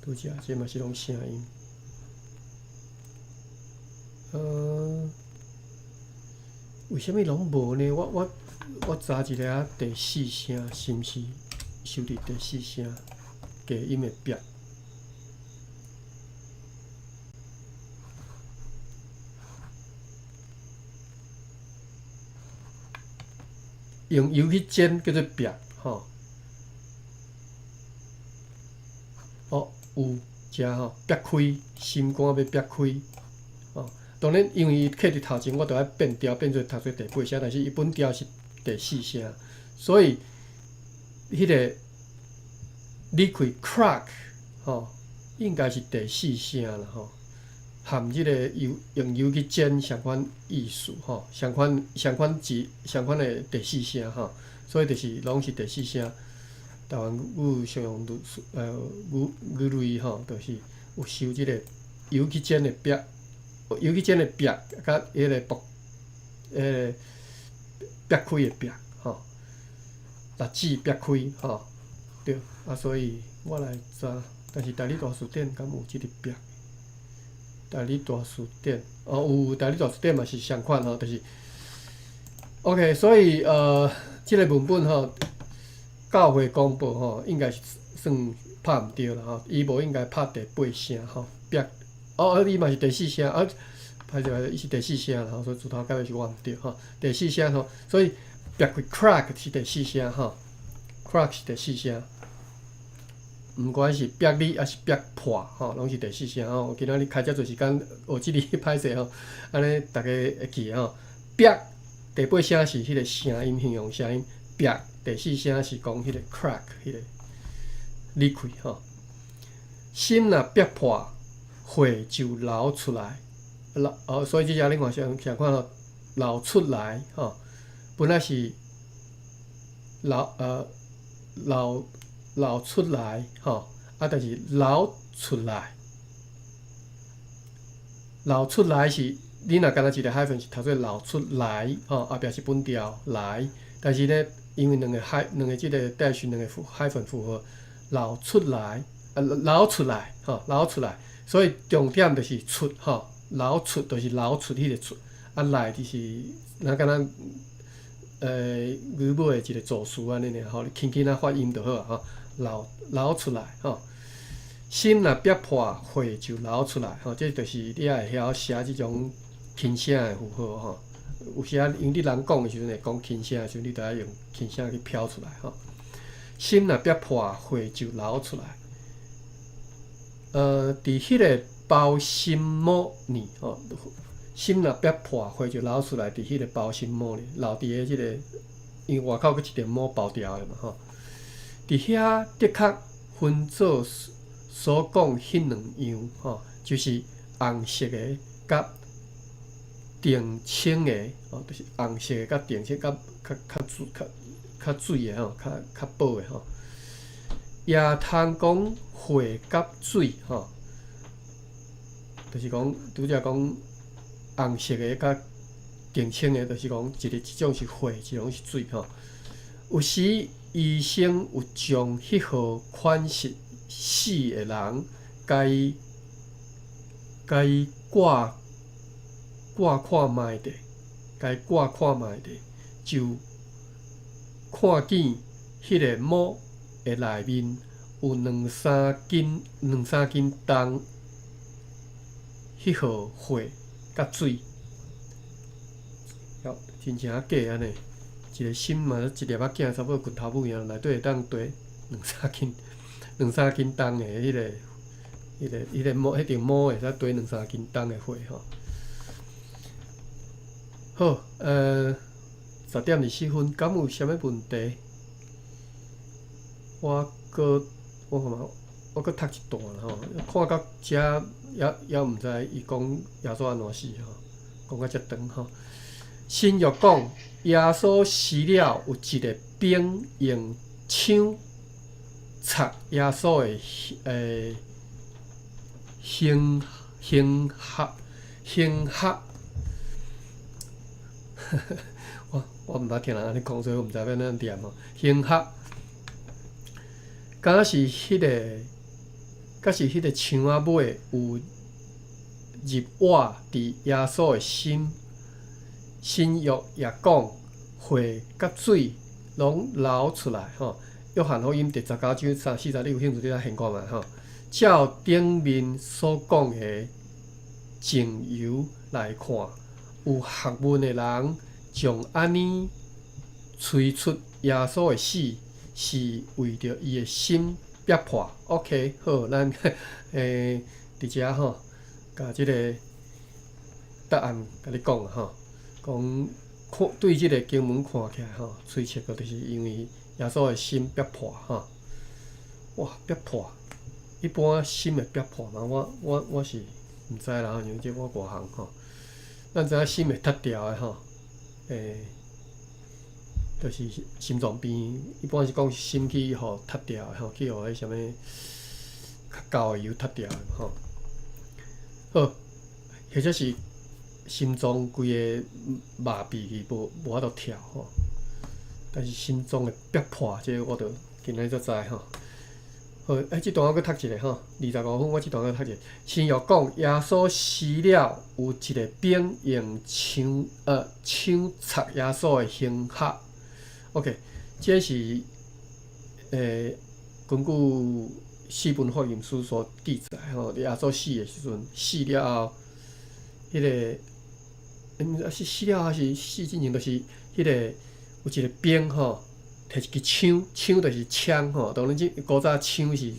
拄才这嘛是拢声音。为啥物拢无呢？我查一下第四声是毋是收伫第四声低音的煏？用油去煎叫做煏吼。哦，有食吼，煏开，心肝欲煏开，哦，当然因为伊刻伫头前，我著爱变调，变做读做第八声，但是伊本调是第四声，所以彼个 liquid crack 吼，应该是第四声啦吼，含这个油用油去煎相款意思吼，相款相款字相款的第四声吼，所以就是拢是第四声。台湾语常用语语语类吼，就是有收这个油去煎的煏，油去煎的煏，佮彼个爆，彼个煏开的煏吼，栗子煏开吼，对，啊，所以我来查，但是台语大词典敢有这个煏？台语大词典，哦，有台语大词典嘛是相款吼，就是，OK，所以这个文本吼。教会公报吼，应该是算拍毋著啦吼，伊无应该拍第八声吼，煏，哦，伊嘛是第四声，啊，歹势歹势，伊是第四声啦吼，所以自头到尾是我毋著吼，第四声吼，所以煏开 crack 是第四声吼，crack 是第四声，毋管是煏你抑是煏破吼，拢是第四声吼。今仔日开遮济时间学这个歹势吼，按呢逐家会记得吼，煏第八声是彼个声音，形容声音，煏。第四声是讲彼个 crack，彼个 liquid 吼。心若煏破，血就流出来，流哦，所以这只你看相相款吼，流出来吼，本来是流流流出来吼，啊，但是流出来，流出来是你若干焦一个 hyphen 是读做流出来吼，后壁是本调来，但是呢。因为两个 hy 两个这个 dash 两个 hyphen 符号流出来，啊流出来，吼流出来，所以重点就是出吼，流出就是流出彼个出，啊来就是若敢若语尾的一个助词按呢尔吼，你轻轻仔发音就好啊吼，流流出来吼，心若煏破，血就流出来吼，这就是你爱会晓写这种轻声的符号吼。有时啊，因为你人讲的时阵会讲轻声的时阵，你著爱用轻声去飘出来吼。心若煏破，血就流出来。伫彼个包心膜呢吼，心若煏破，血就流出来。伫彼个包心膜呢，留伫个这个，因为外口阁一层膜包牢的嘛吼。伫遐的确分做所讲彼两样吼，就是红色的佮澄清的吼，就是红色的佮澄清，佮较较水较较水的吼，较较宝的吼。也通讲血佮水吼，就是讲拄才讲红色的佮澄清的，就是讲一个一种是血，一种是水吼。有时医生有将彼号款式死的人，共伊共伊挂。挂看觅者，共伊挂看觅者，就看见彼个膜的内面有两三斤、两三斤重，彼号血佮水，了真正假按呢？一个心嘛，一粒仔囝，差不多拳头母尔，内底会当缀两三斤、两三斤重的彼个、彼个、彼个膜，彼种膜会使缀两三斤重的血吼。好，10點24分，敢有啥物問題？我閣我看覓，我閣讀一段啦吼，看到遮猶猶毋知伊講耶穌按怎死吼，講甲遮長吼。新約講耶穌死了，有一个兵用槍插耶穌的胸胸頰胸頰。我毋捌聽人按呢講，所以我毋知欲按怎念吼。胸頰，敢若是彼个，敢是彼个槍仔尾有入倚佇耶穌的心。新約也講血佮水攏流出來吼。約翰福音第19章3、4節，你有興趣你來現看覓吼。照頂面所講的情由來看，有學問的人將按呢推測耶穌的死是為著伊的心煏破。OK，好，咱佇遮吼，共這个答案共你講吼。講看對這个經文看起來吼，推測個就是因為耶穌的心煏破吼。哇，煏破！一般心會煏破嗎？我是毋知啦，因為這我外行吼。咱知影心會脫掉的吼，就是心臟病，一般是講心去予脫掉的吼，去予彼啥物較厚的油脫掉的吼。好，或者是心臟規個麻痺去，無無法度跳吼。但是心臟會煏破，這個我著今仔日才知吼。好，這段我閣讀一下吼，25分，我這段閣讀一下。新約講耶穌死了，有一个兵用槍插耶穌的胸頰。OK，這是根據四本福音書所記載吼，耶穌死的時陣，死了後，彼个，是死了後抑是死之前，就是彼个有一个兵吼，提一支槍，槍就是槍吼。當然，這古早槍是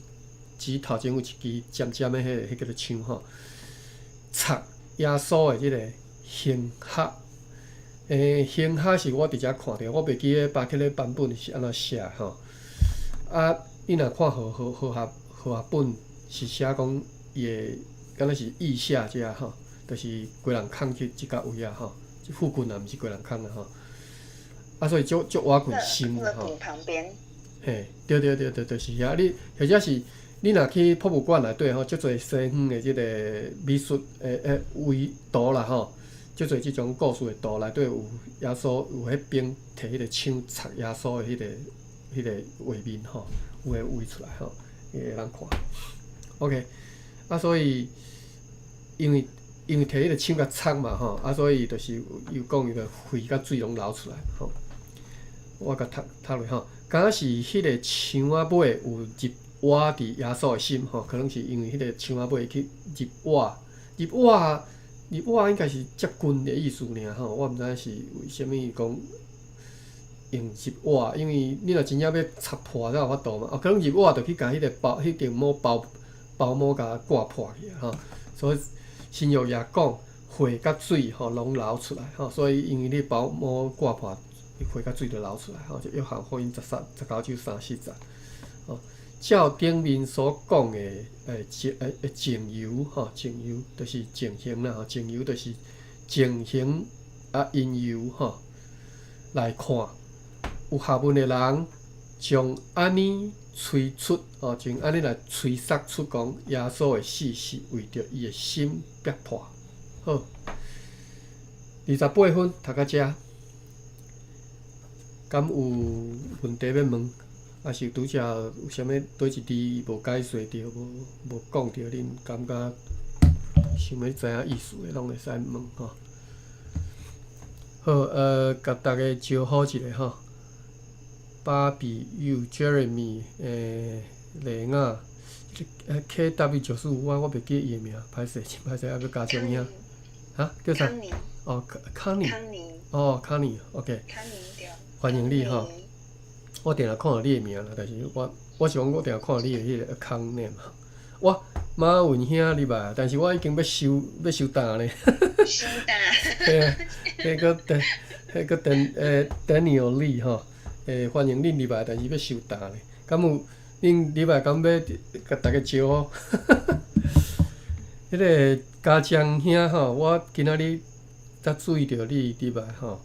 指頭前有一支尖尖的彼个，彼叫做槍吼。插耶穌的這个胸頰，胸頰是我佇遮看著，我袂記得巴克禮版本是按怎寫吼。啊，你若看和合本是寫講伊的，敢若是腋下遮吼，就是雞籠空去這个位啊吼，這附近啊，毋是雞籠空啊吼。啊，所以足足倚近心吼。旁邊。嘿，對對對對，就是遐。你或者是你若去博物館內底吼，足濟西方的這个美術畫圖啦吼，足濟這種故事的圖內底有耶穌有彼兵提彼个槍插耶穌的彼个畫面吼，有會畫出來吼，會當看。OK，啊，所以因為提彼个槍共插嘛吼，啊，所以就是又講伊個血佮水攏流出來吼。我共讀讀落吼，敢若是彼个槍仔尾有入倚佇耶穌的心吼，可能是因為彼个槍仔尾去入倚，入倚入倚應該是接近的意思爾吼，我毋知是為啥物講用入倚，因為你若真正欲插破才有法度嘛，哦，可能入倚就去共彼个包彼頂帽包包帽共割破去吼，所以新約也講血佮水吼攏流出來吼，所以因為你包帽割破，血佮水就流出來吼，就約翰福音19章3、4節，吼，照頂面所講的情由吼，情由就是情形啦吼，情由就是情形啊因由吼來看，有學問的人將按呢推測吼，將按呢來推測出講耶穌的死是為著伊的心煏破。好，28分讀到遮，敢有問題欲問？抑是拄才有啥物佗一字無解釋著，無無講著，恁感覺想欲知影意思的，攏會使問吼。好，共逐家招呼一下吼。芭比、You、Jeremy、麗亞、KW 95，我袂記伊的名，歹勢，真歹勢，猶閣加上影。哈？叫啥？哦，康妮。哦，康妮，OK。歡迎你吼。我定定看著你的名啦，但是我是講我定定看著你的彼个 account name。我馬雲兄入來，但是我已經欲收欲收檔咧。收檔。嘿啊，彼個鄧，彼個鄧Daniel Lee 吼，歡迎恁入來，但是欲收檔咧。敢有恁入來敢欲共大家招呼？彼個家長兄吼，我今仔日才注意著你入來吼，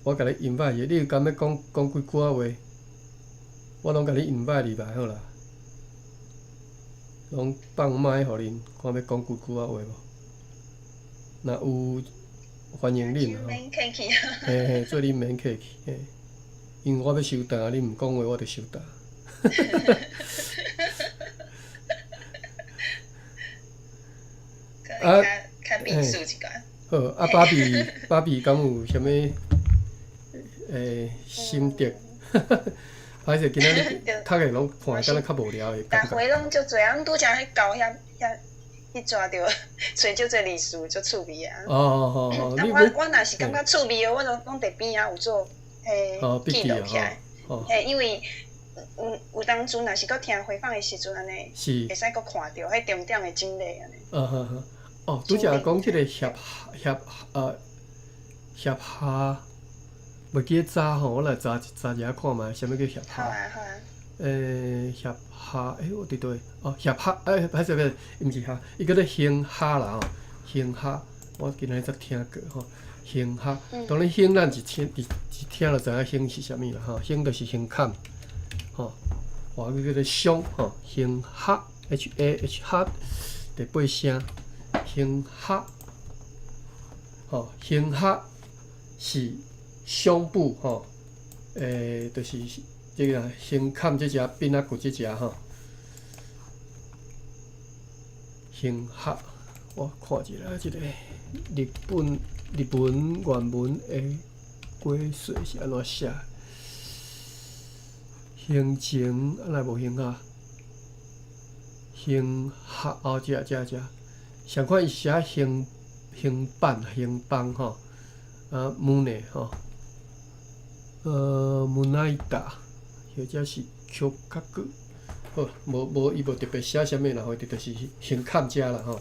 我共你 invite 者，你有敢欲講講幾句仔話？我攏共你 invite 入來好啦。攏放麥予恁，看欲講幾句仔話無？若有歡迎恁吼。免客氣。嘿嘿，做恁免客氣，嘿。因為我欲收檔，恁毋講話，我就收檔。啊，較秘書一寡。好，啊，芭比，芭比敢有啥物心得？歹勢，今仔日讀的攏看敢若較無聊的感覺。逐回攏足濟啊，阮拄才彼交遐遐彼逝著揣足濟歷史，足趣味啊。哦哦哦，啊，我若是感覺趣味的，我攏攏佇邊仔有做彼記錄起來。嘿，因為有有當陣若是閣聽回放的時陣，按呢會使閣看著彼重點的整理按呢。嗯哼哼，哦，拄才講這個協協協下。袂記得查吼，我來查查一下看覓，啥物叫協下？好啊好啊。協下，我佇佗？哦，協下，歹勢歹勢，毋是下，伊叫做胸下啦吼，胸下，我今仔日才聽過吼，胸下。當然胸咱一聽一一聽就知影胸是啥物啦吼，胸就是胸坎，吼，華語叫做胸吼，胸下，H A H 哈，第八聲，胸下，吼，胸下是。胸部吼，就是這個胸坎這隻邊仔骨這隻吼，胸下，我看一下這個日本日本原文的解說是按怎寫？胸前啊，若無胸下，胸下哦，這這這，相款伊寫胸胸板胸幫吼，啊，胸吼。胸板，或者是胸較骨，好，無無伊無特別寫啥物啦吼，就是胸坎遮啦吼。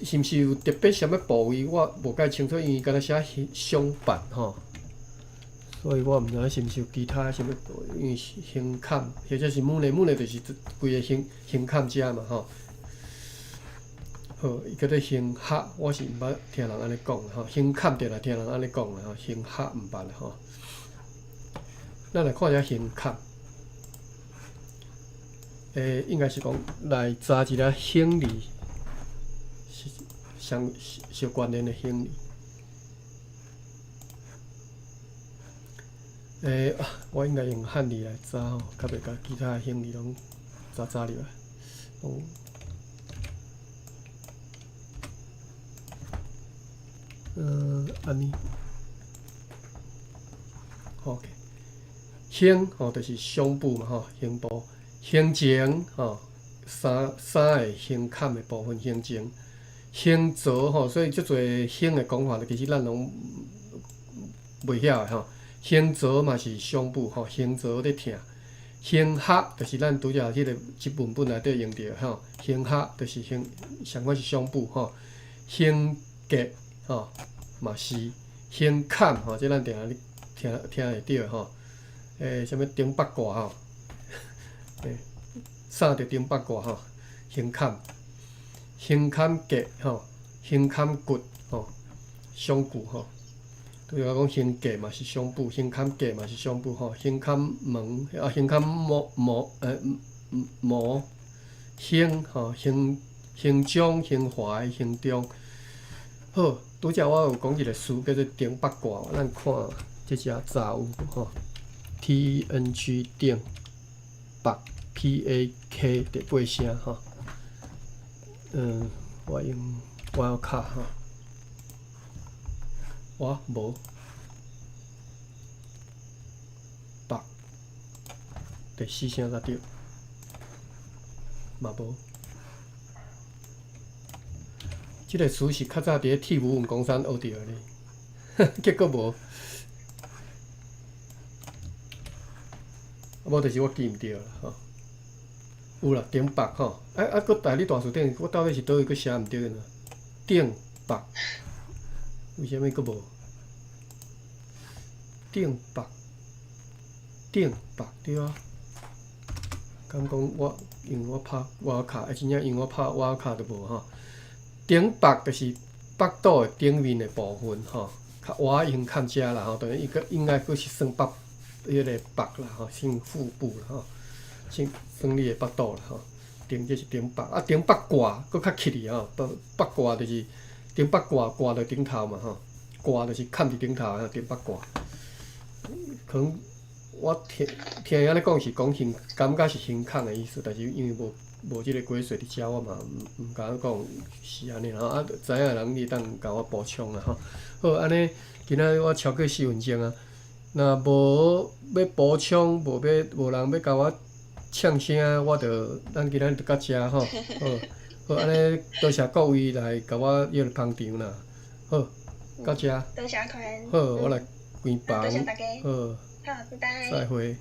是毋是有特別啥物部位？我無介清楚，因為敢若寫胸板吼，所以我毋知影是毋是有其他啥物部位，因為胸坎或者是胸，胸就是規个胸胸坎遮嘛吼。好，伊叫做胸下，我是毋捌聽人按呢講吼，胸坎著來聽人按呢講啦吼，胸下毋捌啦吼。咱來看一下胸坎，應該是講來查一下胸字，是相相關聯的胸字。我應該用漢字來查吼，較袂共其他的胸字攏查查入來，攏。按呢，OK，胸吼就是胸部嘛吼，胸部，胸前吼，三三个胸坎的部分，胸前，胸槽吼，所以足濟胸的講法，其實咱攏袂曉的吼。胸槽嘛是胸部吼，胸槽咧疼，胸下就是咱拄才彼個這文本內底用著吼，胸下就是胸，相款是胸部吼，胸結。吼，嘛是胸坎吼，這咱定定聽聽會著吼。啥物頂八卦吼，啥著頂八卦吼，胸坎，胸坎結吼，胸坎骨吼，胸骨吼。對我講，胸結嘛是胸部，胸坎結嘛是胸部吼，胸坎門啊，胸坎膜膜膜，胸吼，胸胸中、胸懷、胸中，好。拄才我有講一個詞叫做頂八卦，咱看這隻查有無吼？T N G 頂八 P A K 第八聲吼。我用我要卡吼，我無八第四聲才對，嘛無。這個詞是較早佇咧鐵武文公山學著的呢，結果無，無就是我記毋著啦吼。有啦，頂北吼，啊啊，閣台語大辭典，我到底是佗位閣寫毋著呢？頂北，為啥物閣無？頂北，頂北對啊。敢講我因為我拍外卡，啊真正因為我拍外卡就無吼。頂北就是腹肚的頂面的部分吼，較倚用較遮啦吼，當然伊閣應該閣是算腹彼個腹啦吼，算腹部啦吼，算算你的腹肚啦吼。頂這是頂腹，啊頂腹掛閣較起去吼，腹腹掛就是頂腹掛掛佇頂頭嘛吼，掛就是崁佇頂頭的頂腹掛。可能我聽聽伊按呢講是講胸，感覺是胸孔的意思，但是因為無無這個鬼水佇遮，我嘛毋毋敢講是按呢吼。啊，知影的人你會當共我補充啦吼。好，按呢今仔日我超過4分鐘啊，若無欲補充，無欲無人欲共我嗆聲，我就咱今仔日就到遮吼。好，好，按呢多謝各位來共我約捧場啦。好，到遮。多謝寬。好，我來關房。多謝大家。好。好，拜拜。再會。